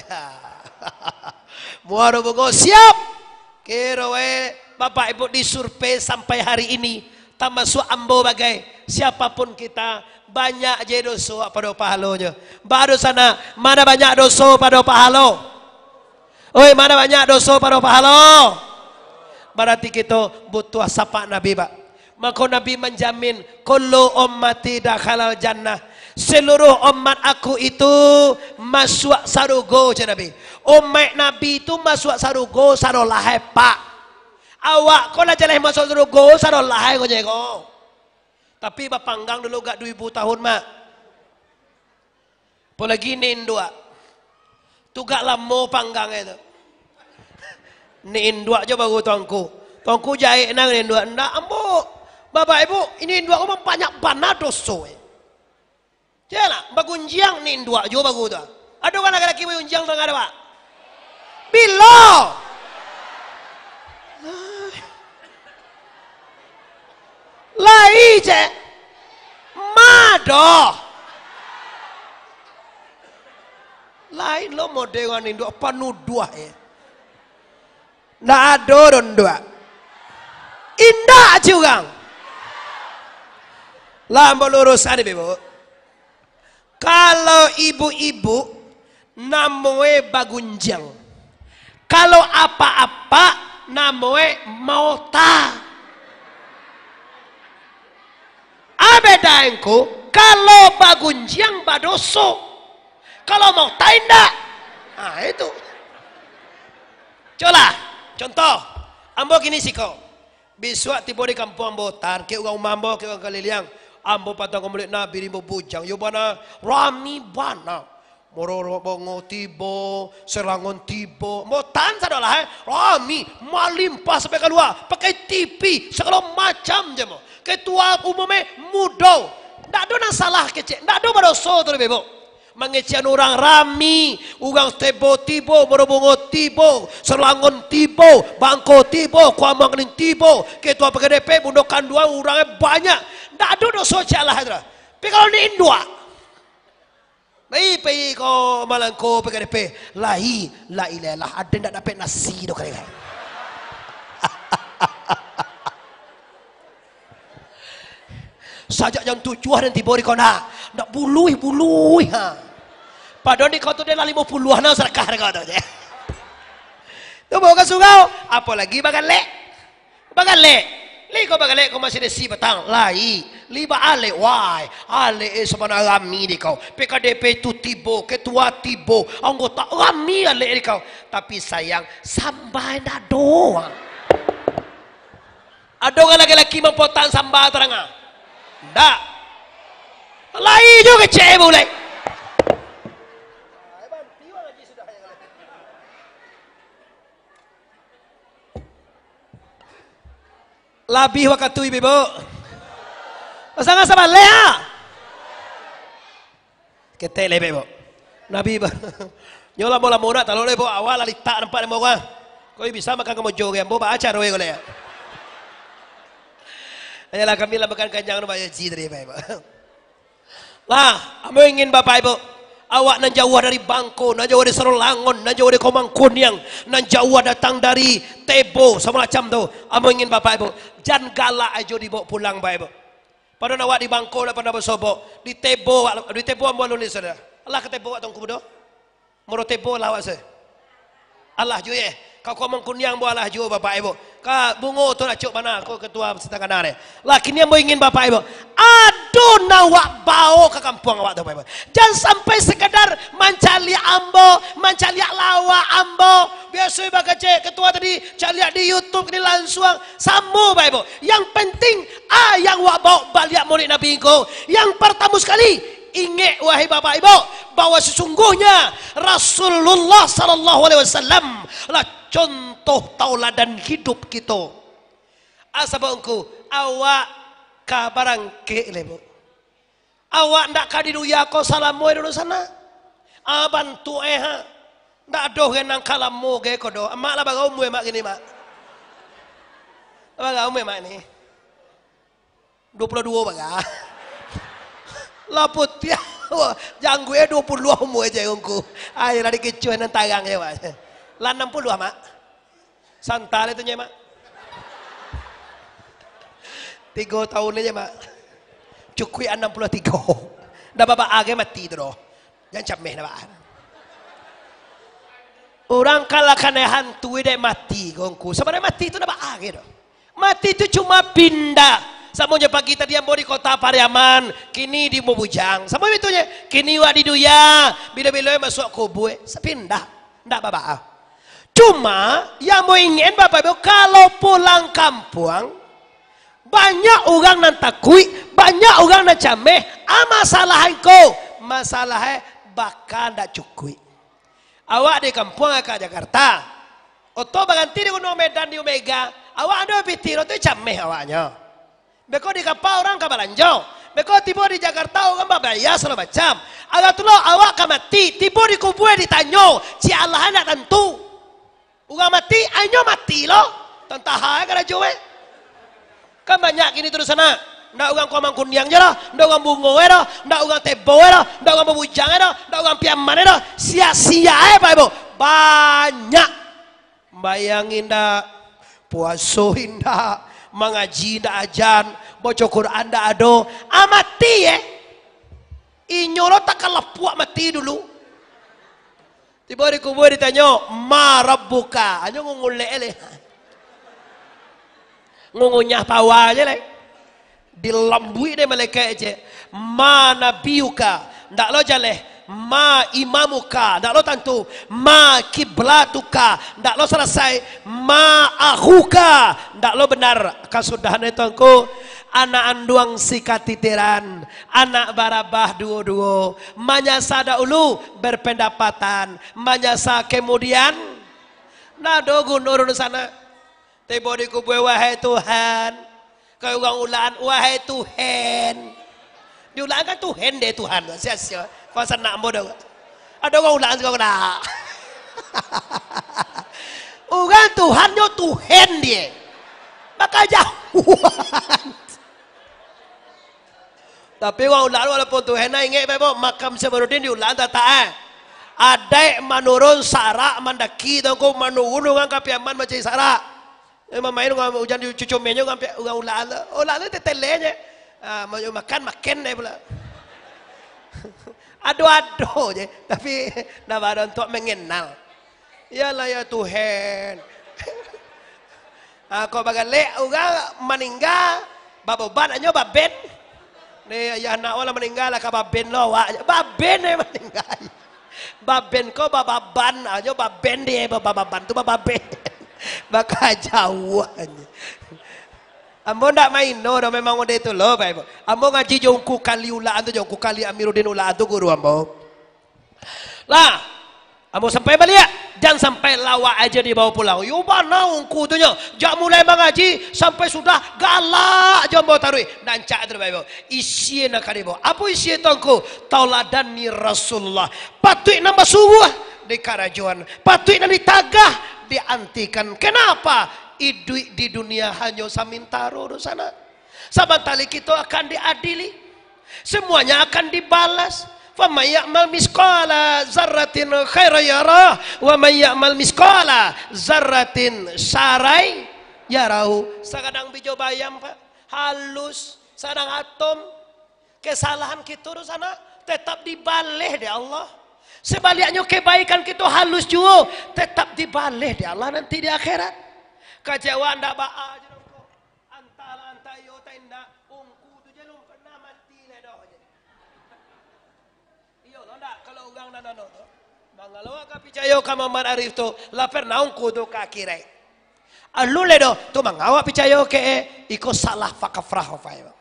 Muaro Bungo siap. Kiro, eh, Bapak Ibu, disurvei sampai hari ini, tamasuak ambo bagai, siapapun kita, banyak je doso pado pahalonyo. Ba doso nak, mana banyak doso pado pahalo? Oi, mana banyak doso pado pahalo? Barati kito butuah syafaat Nabi, Pak. Mako Nabi manjamin, "Kullu ummati dakhalal jannah." Seluruh umat aku itu masuak sarugo, cek Nabi. Umaik Nabi itu masuak sarugo sadolah, eh, Pak. Awak ko lah jaleh masuak sarugo sadolah, eh, ko je ko. Tapi bapanggang dulu gak duo ribu tahun, Mak. Apolagi ni induak. Tu gak lamo panggangnyo tu. Ni induak jo baru tuangku. Tuangku jahek nan ni induak. Ndak, ambo. Bapak Ibu, ini induak ko banyak bana doso, eh. Cek lah, bagunjiang ni induak jo baru tu. Ado kan laki-laki bagunjiang tangah tu, Pak? Bilo? Lai, cek. Mado. Lain lo model urang induak panuduah, eh. Ndak ado doh induak. Indak cek urang. Lah, ambo lurusan ni, Ibu. Kalau ibu-ibu, namoe bagunjiang. Kalau apak-apak, namoe maota. Abeda engko, kalau bagunjiang badoso. Kalau maota indak. Ah, itu. Colah, contoh, ambo kini siko. Bisuak tibo di kampuang ambo, tarkek urang umah ambo, kek urang kaliliang. Ambo patang ka Maulid Nabi, rimbo bujang. Yo bana, rami bana. Moro-moro bongo tibo, serangon tibo. Ambo tan sadolah, eh. Rami, malimpah sampai kalua. Pakai T V, sagalo macam je mo. Ketua umum, eh, mudo. Ndak ado nan salah kecek, ndak ado badoso tu, Ibu. Mangecekan urang rami, urang tebo tibo, moro bungo tibo, selangon tibo, bangko tibo, kuamang kening tibo, ketua P K D P, bundo kanduang, urang banyak. Ndak ado doso cak lah tu. Tapi kalau ni induak, lai pai ko malangko P K D P, lai, la ilaha, ado ndak dapek nasi doh kali. Sajak jam tujuah den tibo di kona, ndak buluih-buluih, ha. Padahal di kau tu den lah limo puluah nah sadakah di kau tu, je. Tu bawa ka surau, apolagi bagalek. Bagalek. Lai kau bagalek kau masih desi patang, lai. Lai baalek, wai. Alek, eh, sabana rami di kau. P K D P tu tibo, ketua tibo, anggota rami alek di kau. Tapi sayang, samba ndak ado. Ado urang laki-laki mampotan samba tarang ah? Ndak. Lai jo kecek bulek. Labiah wakatu, Ibu-ibu. Pasangan sabaleh ah. Ketek lebek, Buk. Nabi ba-, nyo lamo-lamo nak talok lebok awak lah litak nampak demo urang. Kok bisa makan kamojo ge, ambo ba acara we ko le. Ayolah, kami lah makan kanyang tu, Pak Haji tadi, Pak Ibu. Lah, ambo ingin Bapak Ibu, awak nan jauah dari Bangko, nan jauah dari Sarolangun, nan jauah dari Komang Kuniang, nan jauah datang dari Tebo, samacam tu, ambo ingin Bapak Ibu, jan galak ajo dibawa pulang, Bapak Ibu. Pado awak di Bangko lah pernah basobok. Di Tebo, di Tebo ambo alun, saudara. Alah ka Tebo awak Tuanku Mudo. Moro Tebo lah awak se. Alah juo ye. Ka Komang Kuniang ambo alah juo, Bapak Ibu. Ka Bungo tu lah cok bana ko ketua Sitangana deh. Lah kini ambo ingin Bapak Ibu. Ado nan awak bawa ka kampuang awak tu, Bapak Ibu. Jan sampai sekadar mancaliak ambo, mancaliak lawak ambo. Biaso bakecek ketua tadi, caliak di YouTube ni lansuang. Samo, Bapak Ibu. Yang penting, a, yang wak baok baliak Maulid Nabi ko, yang partamo sakali, Ingek, wahai bapak ibu, bahwa sesungguhnya Rasulullah sallallahu alaihi wasallam lah contoh tauladan hidup kito. Asa bangku, awak ka barangkek lai, Bu. Awak ndak ka di dunia ko salamo dulu sana. Ah, bantuak eh, ha. Ndak doh genang ka lamo ge ko doh. Mak lah bara umua mak kini, Mak? Bara umua mak ni? Duo puluah duo bara. Lah putiah. Wah, jangguik eh duo puluah umua je ungku. Ai, lah dikecuah nan tarang je, Mak. Lah anam puluah, Mak. Santa lah tu nyo, Mak. Tigo tahun aja, Mak. Cukuik anam puluah tigo. Ndak baa-baa ge mati tu doh. Jan cameh ndak baa. Urang kalau kanai hantu dek mati, ungku. Sabananyo mati tu ndak baa ge doh. Mati tu cuma pindah. Samo jo pagi tadi ambo di Kota Pariaman, kini di Bubujang. Samo bitu je. Kini wak di dunia, bilo-bilo masuak kubua, sapindah. Ndak baa-baa. Cuma, yang ambo ingin, Bapak Ibu, kalau pulang kampuang, banyak urang nan takuik, banyak urang nan cameh, ah, masalah angko, masalah eh, baka ndak cukuik. Awak di kampuang ka Jakarta, oto baranti di Gunuang Medan di Omega, awak ado pitih tu cameh awaknyo. Beko di kapa urang ka balanjo. Beko tibo di Jakarta urang babaya sagalo macam. Alah tu lo awak ka mati, tibo di kubua ditanyo, cik Allah ndak tantu. Urang mati, ainyo mati lo. Tantaha karajo eh. Kan banyak kini tu di sana. Ndak urang Kuamangkuniang je lah, ndak urang Bungo eh doh, ndak urang Tebo eh doh, ndak urang Bubujang eh doh, ndak urang Piaman eh doh. Sia-sia eh, Pak Ibu. Banyak. Sumbayang indak, puaso indak, mangaji indak ajan, baco Quran indak ado, ah, mati eh. Inyo lo takalapuak mati dulu. Tibo di kubua ditanyo, "Ma rabbuka?" Anyo ngungulek leh. Ngungunyah pawa je lai. Dilambuik dek malaikat je. "Ma nabiyuka?" Ndak lo jaleh. "Ma imamuka?" Ndak lo tantu. "Ma kiblatuka?" Ndak lo salasai. "Ma akhuka?" Ndak lo benar. Kasudahan itu angku, anak anduang sikatitiran, anak barabah duo-duo, manyasa dahulu berpendapatan, manyasa kemudian, ndak ado guno dulu sana. Tibo di kubua, "Wahai Tuhan." Kalau urang Ulakan, "Wahai Tuhen." Di Ulakan kan Tuhen deh, Tuhan. Sia-sia. Kau sanak ambo dah. Ado urang Ulakan siko nak. Urang Tuhan nyo Tuhen die. Maka jauah. Tapi urang Ulakan walaupun Tuhen, nah, ingek bae, Bok, makam Syekh Burhanuddin di Ulakan tatak, eh. Adaik manurun sarak mandaki, tongko manurun urang ka Piaman mancari sarak. Eh, mamain urang ujan di cucumbenyo urang Pia-, urang Ulakan tu. Ulakan tu tetelenye. Ah, mau makan, makan deh pula. Ado-ado je, tapi ndak ado untuak mengenal. Iyolah, ya Tuhan. Ah, kok bagalek urang maningga, baboban anyo baben. Ni ayah anak awak lah maningga, lah ka baben lo awak. Baben eh maningga. Baben ko bababan, anyo baben deh, bababan tu bababen. Baka jauah anyo. Ambo ndak maino doh, memang udah itu lo, Bapak Ibu. Ambo ngaji jo Ungku Kali Ulakan tu, jo Ungku Kali Amiruddin Ulakan tu guru ambo. Lah, ambo sampai baliak, jan sampai lawak aja dibawa pulang. Yo bana ungku tu nyo, jak mulai mangaji sampai sudah galak jo ambo taruih. Rancak tu, Bapak Ibu. Isi nak ka dibawa. Apo isi tu ungku? Tauladani Rasulullah. Patuik nan basuruah dikarajoan. Patuik nan ditagah diantikan. Kenapa? Iduik di dunia hanyo samintaro do sana. Sabanta lai kito akan diadili. Semuanya akan dibalas. Faman ya'mal misqala zarratin khairan yarah, wa man ya'mal misqala zarratin syarran yarahu. Sakadang bijo bayam, Pak, halus, sakadang atom, kesalahan kito tu sana tetap dibaleh dek Allah. Sebaliknyo, kebaikan kito halus juo, tetap dibaleh dek Allah nanti di akhirat. Kacewa ndak baa je dong ko. Antahlah antah iyo atau indak, ungku tu je lum pernah mati lai doh je. Iyo lo ndak, kalau urang nan anu tu, mangalo ka picayo ka Muhammad Arif tu, lah pernah ungku tu ka akhirat. Alun lai doh, tu mangawak picayo ke, eh, iko salah fakafrah, Bapak Ibu.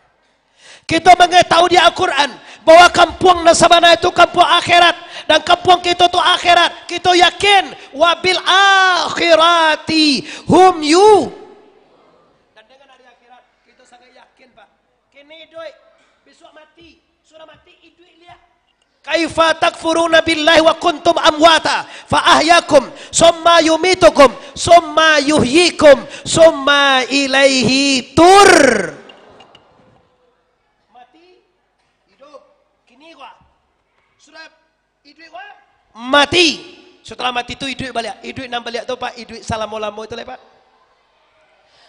Kito mangetahui di Al-Quran bahwa kampuang nan sabana itu kampuang akhirat, dan kampuang kito tu akhirat. Kito yakin, "Wabil akhirati hum yu." Dan dengan hari akhirat, kito sangat yakin, Pak. Kini iduik, bisuak mati, sudah mati, iduik liak. "Kaifa takfuruna billahi wa kuntum amwata fa ahyakum, summa yumitukum, summa yuhyikum, summa ilaihi tur." Mati, iduik, kini kua. Sudah iduik kua, mati. Setelah mati tu iduik baliak. Iduik nan baliak tu, Pak, iduik salamo-lamo itu lai, Pak.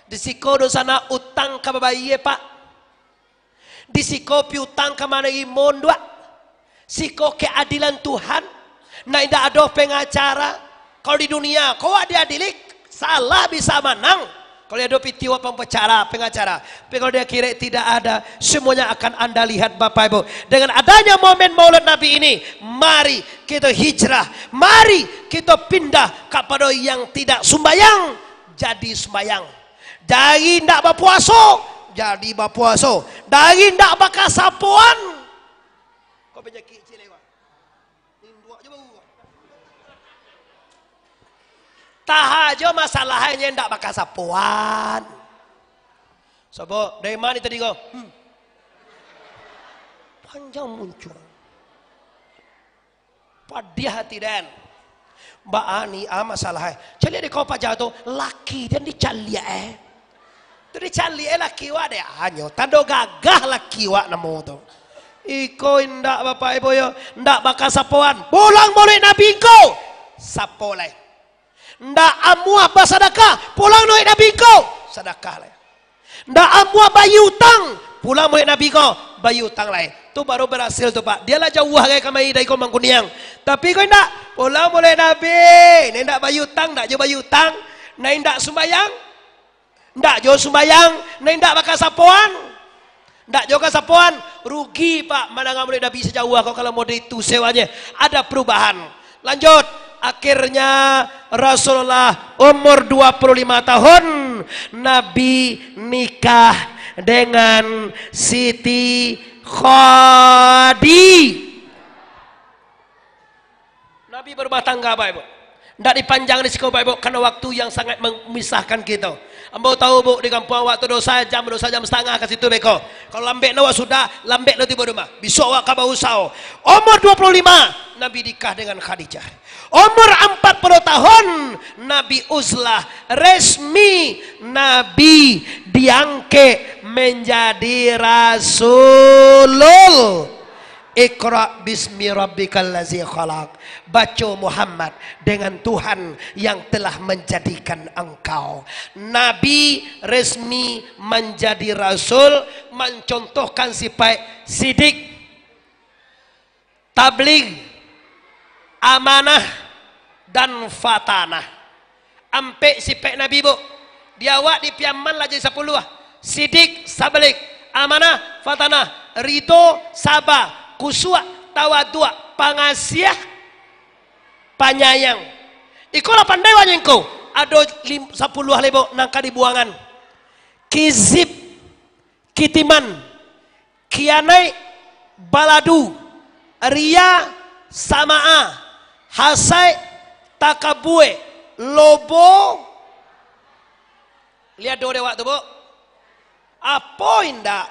Di siko dunsanak utang ka babayie, Pak. Di siko piutang ka manarimo ndak? Siko keadilan Tuhan. Nah, indak ado pengacara. Kalau di dunia, kau awak diadili, salah bisa manang. Kalau ado pitih awak pambacara, pengacara. Tapi kalau di akhirat tidak ada, semuanya akan Anda lihat, Bapak Ibu. Dengan adanya momen Maulid Nabi ini, mari kita hijrah, mari kita pindah kapada yang tidak sumbayang jadi sumbayang. Dari indak bapuaso, jadi bapuaso. Dari indak bakasapoan. Kok panyakik ciek lai, Pak? Induak jo baru. Taha jo masalahnyo indak bakasapoan. Sabab, dari ma tadi ko? Hmm. Panjang muncuang. Padiah ati den. Baa ni, ah, masalah, eh. Caliak dek kau paja tu, laki den dicaliak, eh. Tu dicaliak, eh, laki wak dek, anyo. Tando gagah laki wak namo tu. Iko indak, Bapak Ibu, yo. Indak bakasapoan. Pulang Maulid Nabi ko, sapo lai. Ndak amuah basadakah, pulang Maulid Nabi ko, sadakah lai. Ndak amuah bayia utang, pulang Maulid Nabi ko, bayia utang lai. Tu baru barasil tu, Pak. Dia lah jauah gai kamari dari ko Mangkuniang. Tapi ko indak, pulang Maulid Nabi. Nah indak bayia utang, ndak jo bayia utang. Nah indak sumbayang, ndak jo sumbayang. Nah indak bakasapoan. Ndak jo kasapoan, rugi, Pak, mandanga Maulid Nabi sajauah ko, kalau model itu sewanya. Ada perubahan. Lanjut, akhirnya Rasulullah umur dua puluh lima tahun, Nabi nikah dengan Siti Khadi. Nabi barumah tangga, Bapak Ibu. Ndak dipanjang di siko, Bapak Ibu, karena waktu yang sangat memisahkan kita. Ambo tahu, Bu, di kampuang awak tu dosa jam, dosa jam satangah ka situ beko. Kalau lambek no awak sudah, lambek no tibo di rumah. Bisuak awak ka bausao. Umur dua puluh lima, Nabi nikah dengan Khadijah. Umur empat puluh tahun, Nabi uzlah, resmi Nabi diangkek menjadi Rasulul. Iqra bismi rabbikal ladzi khalaq. Baco Muhammad dengan Tuhan yang telah menjadikan engkau. Nabi resmi menjadi rasul, mencontohkan sifat sidik, tabligh, amanah, dan fatanah. Ampek sipek Nabi, Bu. Di awak, di Piaman lah jadi sapuluah. Sidik, tabligh, amanah, fatanah, ridho, saba, khusyuk, tawaduak, pangasiah, panyayang. Iko lah pandai wak nyo ko. Ado lim-, sapuluah lai, Bu, nan ka dibuangan. Kizib, kitiman, kianaik, baladu, riya, sama'a, hasaik, takabua, lobo. Liek do dek awak tu, Bu. Apo indak?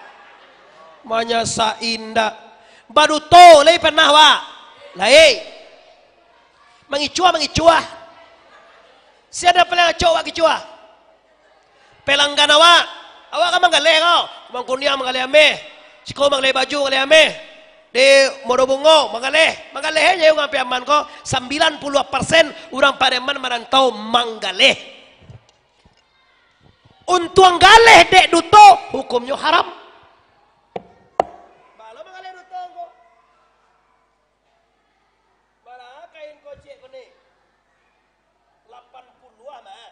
Manyasak indak. Baduto lai panah, Wak? Lai. Mangicuah, mangicuah. Sia nan paliang acok wak kicuah? Pelanggan awak, awak kan manggaleh ko. Mangkuniang manggaleh ameh. Siko manggaleh baju, manggaleh ameh. Di Muaro Bungo manggaleh. Manggaleh aja urang Piaman ko, sambilan puluah persen urang Pariaman marantau manggaleh. Untuang galeh dek duto, hukumnyo haram. Balo manggaleh duto ko. Bara kain kocek ko ni? Lapan puluah mah.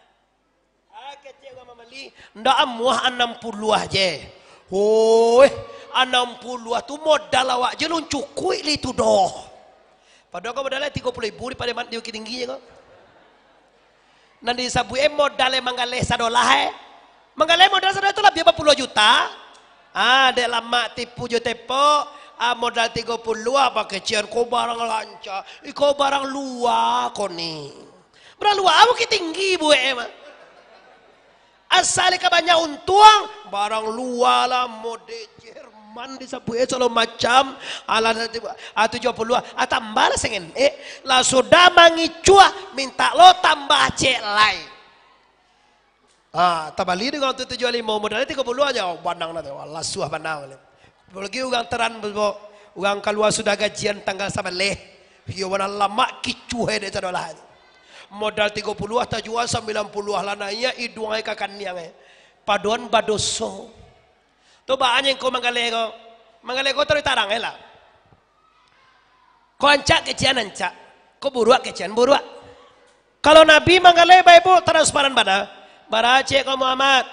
Ah, kecek urang mambali, ndak amuah anam puluah je. Hoi, anam puluah tu modal awak je lun cukuik li tu doh. Padahal kau modal tigo puluah ribu di Pariaman di Bukittinggi je kau. Nan disabuik eh modal eh manggaleh sadolah eh. Manggaleh modal sadolah tu labiah bapuluah juta. Ah, dek lamak tipu jo tepok, ah, modal tigo puluah, ah, pakecian ko barang lanca, iko barang lua ko ni. Barang lua, ah, Bukik Tinggi buek e mah. Asal ka banyak untuang, barang lua lah, mode Jerman disabuik e, sagalo macam, alah, ah, tujuah puluah, ah, tambah lah sangenek, lah sudah mangicuah, mintak lo tambah ciek lai. Ah, tabali di urang tu tujuah limo, modal tigo puluah aja, oh, banang dah tu, lasuah banang. Apolai urang teran, urang kalua sudah gajian tanggal sabaleh, iyo bana lamak kicuah dek sadolah. Modal tigo puluah tajua sambilan puluah lah naiak iduang ai ka kaniang ai. Padoan badoso. Tu baa nyo ko manggaleh ko. Manggaleh ko taruih tarang ai lah. Ko rancak kecek rancak, ko buruak kecek buruak. Kalau Nabi manggaleh, Bapak Ibu, transparan bana. Bara ciek ko Muhammad?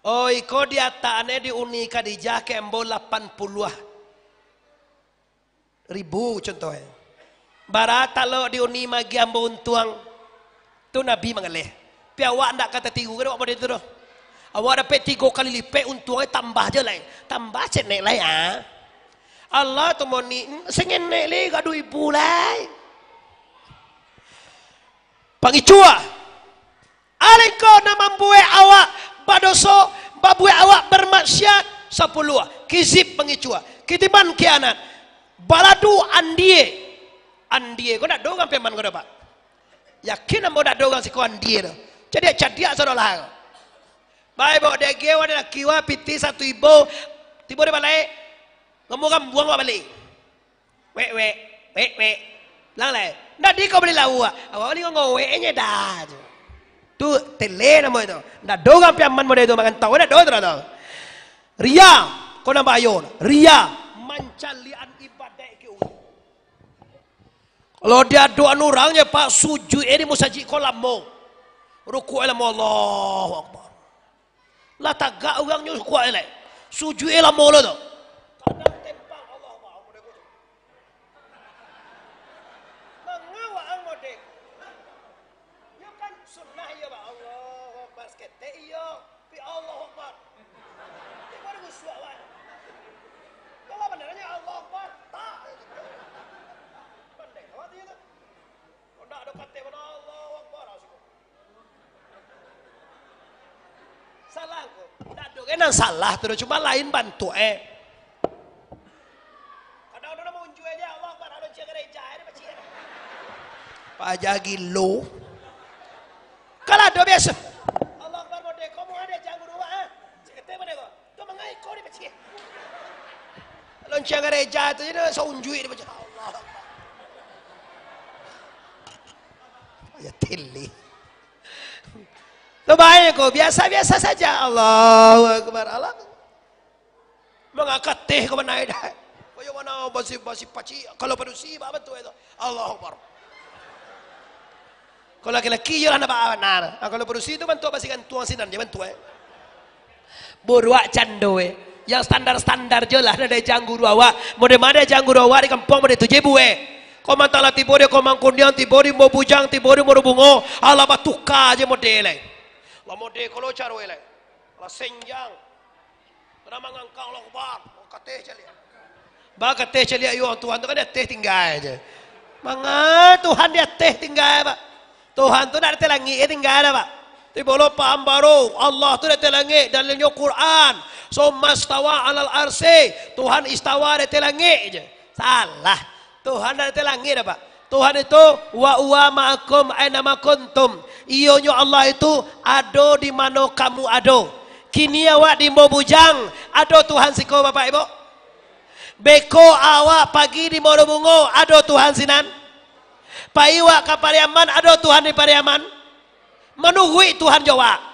Oh, iko di atak ane di uni Khadijah ka ambo lapan puluah ribu contoh e. Bara talok di uni magi ambo untuang? Tu Nabi manggaleh. Tapi awak ndak ka tatiru ka awak model tu doh. Awak dapek tigo kali lipek untuang e, tambah je lai. Tambah senek lai, ah. Allah tu moni, sangenek lai gaduh ibu lai. Pangicuah. Alengko nan mambuek awak badoso, mambuek awak bermaksiat, sapuluah. Kizib, pangicuah. Kitiman, kianat. Baladu, andie. Andie ko ndak do urang Piaman ko doh, Pak. Yakin ambo ndak do urang siko andie tu. Cadiak-cadiak sadolah ko. Bae, bawa dek ge, wadah laki, wa, pitih, satu ibo. Tibo di balai. Ngomong rambuang, wa, bali. Wek, wek, wek, wek. Lang lai. Ndak di ko bali lauak. Awak bali ngowek e nyo dah tu. Tu tele namo itu. Ndak do urang Piaman model tu, mangan tau, ndak do tu, tu. Ria, ko nan bahayo. Ria, mancaliak-an ibadah ke urang. Kalau di adokan urang je, Pak, sujuik e di musajik ko lamo. Rukuk e lamo, Allahu Akbar. Lah tagak urang nyo kuat elok. Sujuik e lamo lo tu. Kadang tempang, Allah Akbar, model ko tu. Manga waang model ko? Yo kan sunnah iyo, Pak. Allahu Akbar saketek iyo. Tapi Allahu Akbar. Tibo di musuak, Pak. Kalau banarnyo Allahu Akbar, tak. Pandai awak tu. Kok ndak ado kateh bana Allahu Akbar, asik. Salah ko. Ndak ado ge nan salah tu doh, cuma lain bantuak e. Kadang ado nan maunjua aja, Allah Akbar, ado ciek gereja e, pacik. Paja gilo. Kalau ado biaso. Allah Akbar, modeko, mau ado janggu dua, ah. Cek kete modeko. Tu mangai ko dipacik. Lonceng gereja tu je, saunjuik dipacik. Allah Akbar. Ya tili. Tu bae ko, biasa-biasa saja. Allahu Akbar. Allah. Mangakateh ko manai dah. Koyo mana basi, basi pacik. Kalau padusi, bak bantu itu. Allahu Akbar. Kalau laki-laki, iyolah nampak bana. Ah, kalau padusi tu bantuak basi gantuang sinan je bantuak, eh. Buruak cando, eh. Yang standar-standar je lah, nan diaja guru awak. Model ma diaja guru awak di kampuang, model tu je buek. Ko mantang lah tibo di Komang Kundiang, tibo di Rimbo Bujang, tibo di Muaro Bungo. Alah batuka je model, eh. Lah model ko lo caro, eh, lah. Lah senjang. Kada mangangkang Allahu Akbar. Oh, kateh caliak. Ba kateh caliak iyo, Tuhan tu kan di ateh tingga je. Manga Tuhan di ateh tingga, Pak? Tuhan tu ndak di ateh langik je tingga dah, Pak. Tibo lo paham baru, Allah tu di ateh langik, dalilnyo Quran. Tsummastawa 'alal 'arsy, Tuhan istawa di ateh langik je. Salah. Tuhan ndak di ateh langik dah, Pak. Tuhan itu, "Wa huwa ma'akum aina ma kuntum." Iyonyo Allah itu ado di mano kamu ado. Kini awak di Rimbo Bujang, ado Tuhan siko, Bapak Ibu? Beko awak pagi di Muaro Bungo, ado Tuhan sinan? Pai awak ka Pariaman, ado Tuhan di Pariaman? Manuruik Tuhan jo awak.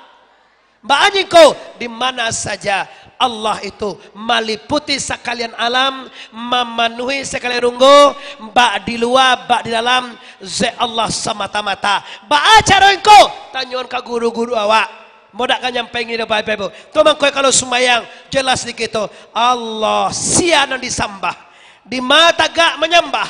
Baa nyo ko, di mana saja Allah itu maliputi sakalian alam, mamanuhi sakalian runggo, bak di lua, bak di dalam, zat Allah samata-mata. Baa caro ko? Tanyoan ka guru-guru awak. Ambo dak ka nyampai ngido, Bapak Ibu. Tu mangko kalau sumbayang, jelas di kito. Allah, sia nan disambah. Di ma tagak manyambah?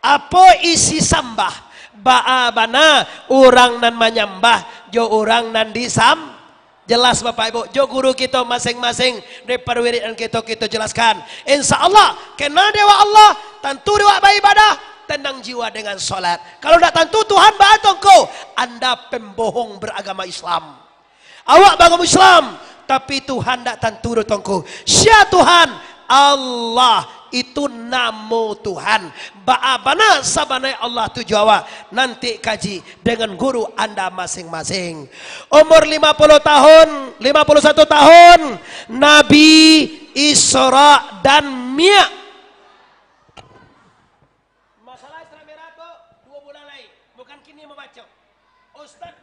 Apo isi sambah? Baa bana urang nan manyambah jo urang nan disam-, Jelas, Bapak Ibu, jo guru kito masing-masing, daripado wiridan kito, kito jelaskan. Insya Allah, kenal dek awak Allah, tantu dek awak baibadah, tenang jiwa dengan solat. Kalau ndak tantu Tuhan, baa tu ngku, anda pembohong beragama Islam. Awak baagamo Islam, tapi Tuhan ndak tantu doh tu ngku. Sia Tuhan? Allah, itu namo Tuhan. Baa bana sabananyo Allah tu jo awak? Nanti kaji dengan guru anda masing-masing. Umur lima puluh tahun, lima puluh satu tahun, Nabi Isra dan Mi'raj. Masalah Isra Mi'raj tu, duo bulan lai. Bukan kini mambaco. Ustaz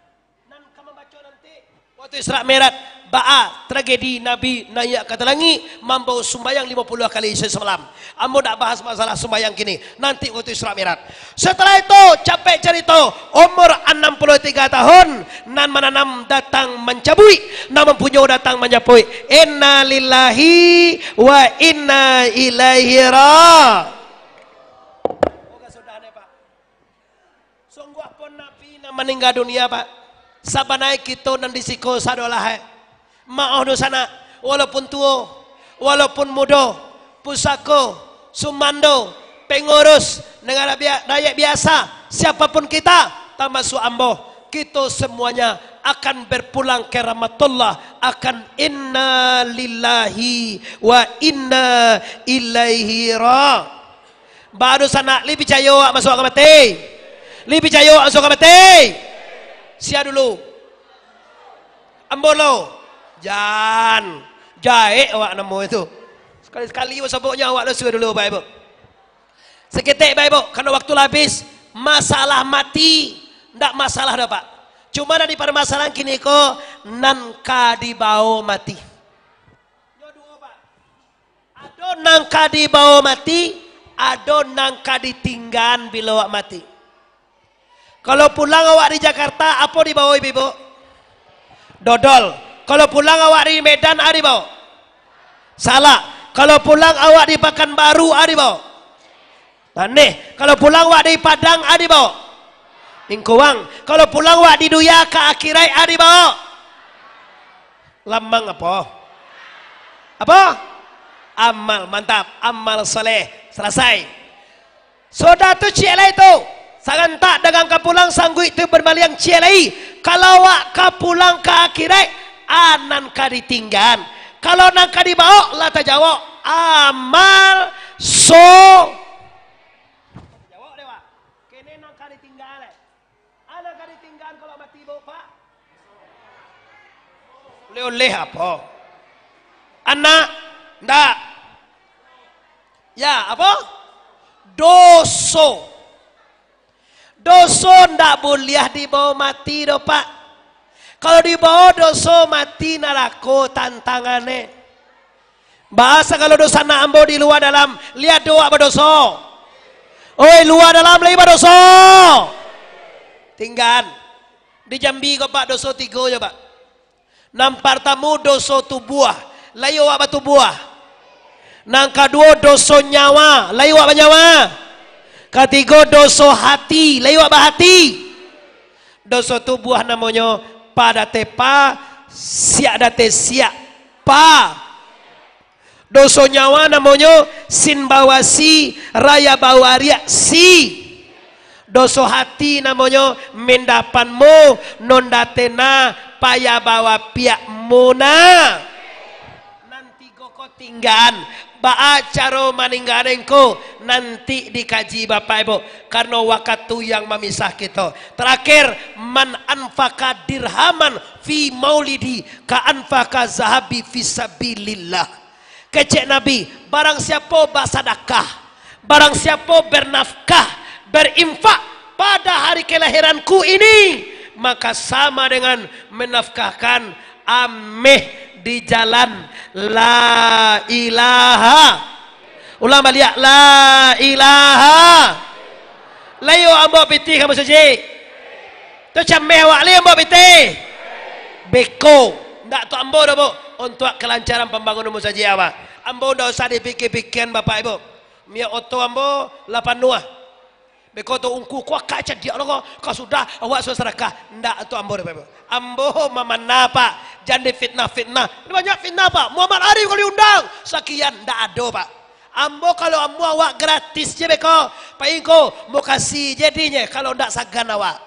nan ka mambaco nanti, waktu Isra Mi'raj, baa tragedi Nabi naiak ka langik, mambawa sumbayang limo puluah kali sahari samalam. Ambo ndak bahas masalah sumbayang kini, nanti waktu Isra Mi'raj. Setelah itu, capek carito, umur anam puluah tiga tahun, nan mananam datang mancabuik, nan mampunyo datang manjapuik. Innalillahi wa inna ilaihi ra- Sungguahpun Nabi nan maningga dunia, Pak. Sabananyo kito nan di siko sadolah, eh. Maoh dunsanak, walaupun tuo, walaupun mudo, pusako, sumando, pengurus, nagara bia-, rakyat biasa, siapapun kita, tamasuak ambo, kito semuanya akan berpulang ke rahmatullah, akan inna lillahi wa inna ilaihi ra- Baa dunsanak, lai picayo awak masuak ka mati? Lai picayo awak masuak ka mati? Sia dulu? Ambo lo? Jan. Jahek awak namo itu. Sakali-sakali awak sabutnyo awak lo suruah dulu, Bapak Ibu. Saketek, Bapak Ibu, karano waktu lah abih, masalah mati, ndak masalah doh, Pak. Cuma nan diparmasalahan kini ko, nan ka dibawo mati. Nyo duo, Pak. Ado nan ka dibawo mati, ado nan ka ditinggaan bilo awak mati. Kalau pulang awak di Jakarta, apo dibawo, Ibu-ibu? Dodol. Kalau pulang awak di Medan, a dibawo? Salak. Kalau pulang awak di Pakanbaru, a dibawo? Taneh. Kalau pulang awak di Padang, a dibawo? Ingkuang. Kalau pulang awak di dunia ka akhirat, a dibawo? Lamang apo? Apo? Amal, mantap. Amal soleh. Salasai. Sudah tu ciek lai tu. Sagantak dagang ka pulang, sangguik tu bamaliang ciek lai. Kalau awak ka pulang ka akhirat, a nan ka ditinggaan. Kalau nan ka dibawo, lah tajawok. Amal so-, jawok deh, Pak. Kene nan ka ditinggaan, eh. Anak ka ditinggaan kalau mati, Bapak? Oleh-oleh apo? Anak? Ndak. Ya, apo? Doso. Doso ndak buliah dibawo mati doh, Pak. Kalau dibawo doso mati narako tantangannyo. Baa sagalo dunsanak ambo di lua dalam, liek doh awak badoso. Oi, lua dalam lai badoso. Tinggaan. Di Jambi ko, Pak, doso tigo jo, Pak. Nan partamo doso tubuah, lai awak batubuah. Nan kaduo doso nyawa, lai awak banyawa. Katigo doso hati, lai awak bahati. Doso tubuah namonyo pa date pa, siak date siak pa. Doso nyawa namonyo sin bawasi, raya bawariak si. Doso hati namonyo mindapanmu, non datena paya bawapiakmu na. Nan tigo ko tinggaan. Baa caro maninggaan ko nanti dikaji Bapak Ibu, karano wakatu yang mamisah kito. Terakhir, man anfaqa dirhaman fi maulidi ka anfaqa zahabi fi sabilillah. Kecek Nabi, barang siapo basadakah, barang siapo bernafkah, berinfak pada hari kelahiranku ini, maka sama dengan menafkahkan ameh di jalan la ilaha. Ulang baliak, la ilaha. Lai awak ambo pitih ka musajik? Tu cameh awak lai ambo pitih? Beko. Ndak tu ambo doh, Bu. Untuak kelancaran pambangunan musajik awak. Ambo ndak usah dipikia-pikian, Bapak Ibu. Minyak oto ambo lah panuah. Beko tu ungku ko akak cadiak lo ko. Ka sudah awak sudah sadakah. Ndak tu ambo doh, Bapak Ibu. Ambo mamana, Pak. Jan difitnah-fitnah. Banyak fitnah, Pak. Muhammad Arif kalau diundang, sakian, ndak ado, Pak. Ambo kalau amuah awak gratis je beko, Pak Ingko, mukasih jadinyo kalau ndak sagan awak.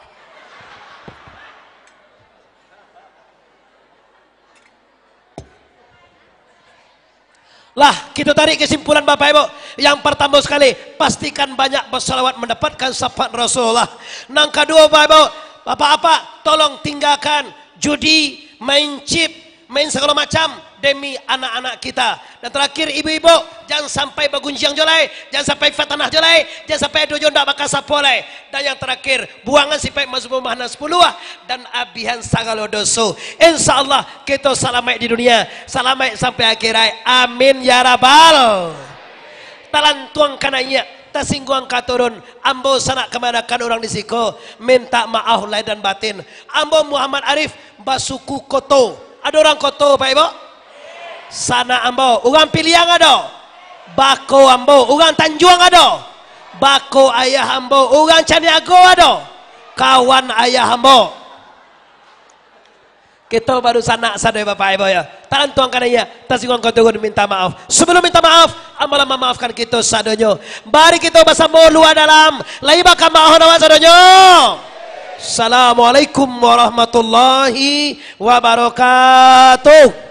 Lah, kita tarik kesimpulan, Bapak Ibu. Yang pertama sekali, pastikan banyak bersalawat mendapatkan syafaat Rasulullah. Nang kedua, Bapak Ibu, Bapak-bapak, tolong tinggalkan judi, main chip, main segala macam demi anak-anak kita. Dan terakhir, ibu-ibu, jangan sampai bagunjiang jo lai, jangan sampai fatanah jo lai, jangan sampai ado jo ndak bakasapo lai. Dan yang terakhir, buangan sipaik mazmumah nan sapuluah, dan abihan sagalo doso. Insya Allah, kita salamaik di dunia, salamaik sampai akhirat. Amin ya rabbal. Talantuang ka naiak, tasingguang ka turun. Ambo sanak kamanakan urang di siko, minta maaf lahir dan batin. Ambo Muhammad Arif, basuku Koto. Ado urang Koto, Pak Ibu? Sanak ambo, urang Piliang ado? Bako ambo, urang Tanjuang ado? Bako ayah ambo, urang Caniago ado? Kawan ayah ambo. Kito baru sanak sadonyo, Bapak Ibu, ya. Talantuang ka naiak, tasingguang ka turun, minta maaf. Sebelum minta maaf, ambo lah mamaafkan kito sadonyo. Mari kito basamo lua dalam, lai bakamaafan awak sadonyo. Assalamualaikum warahmatullahi wabarakatuh.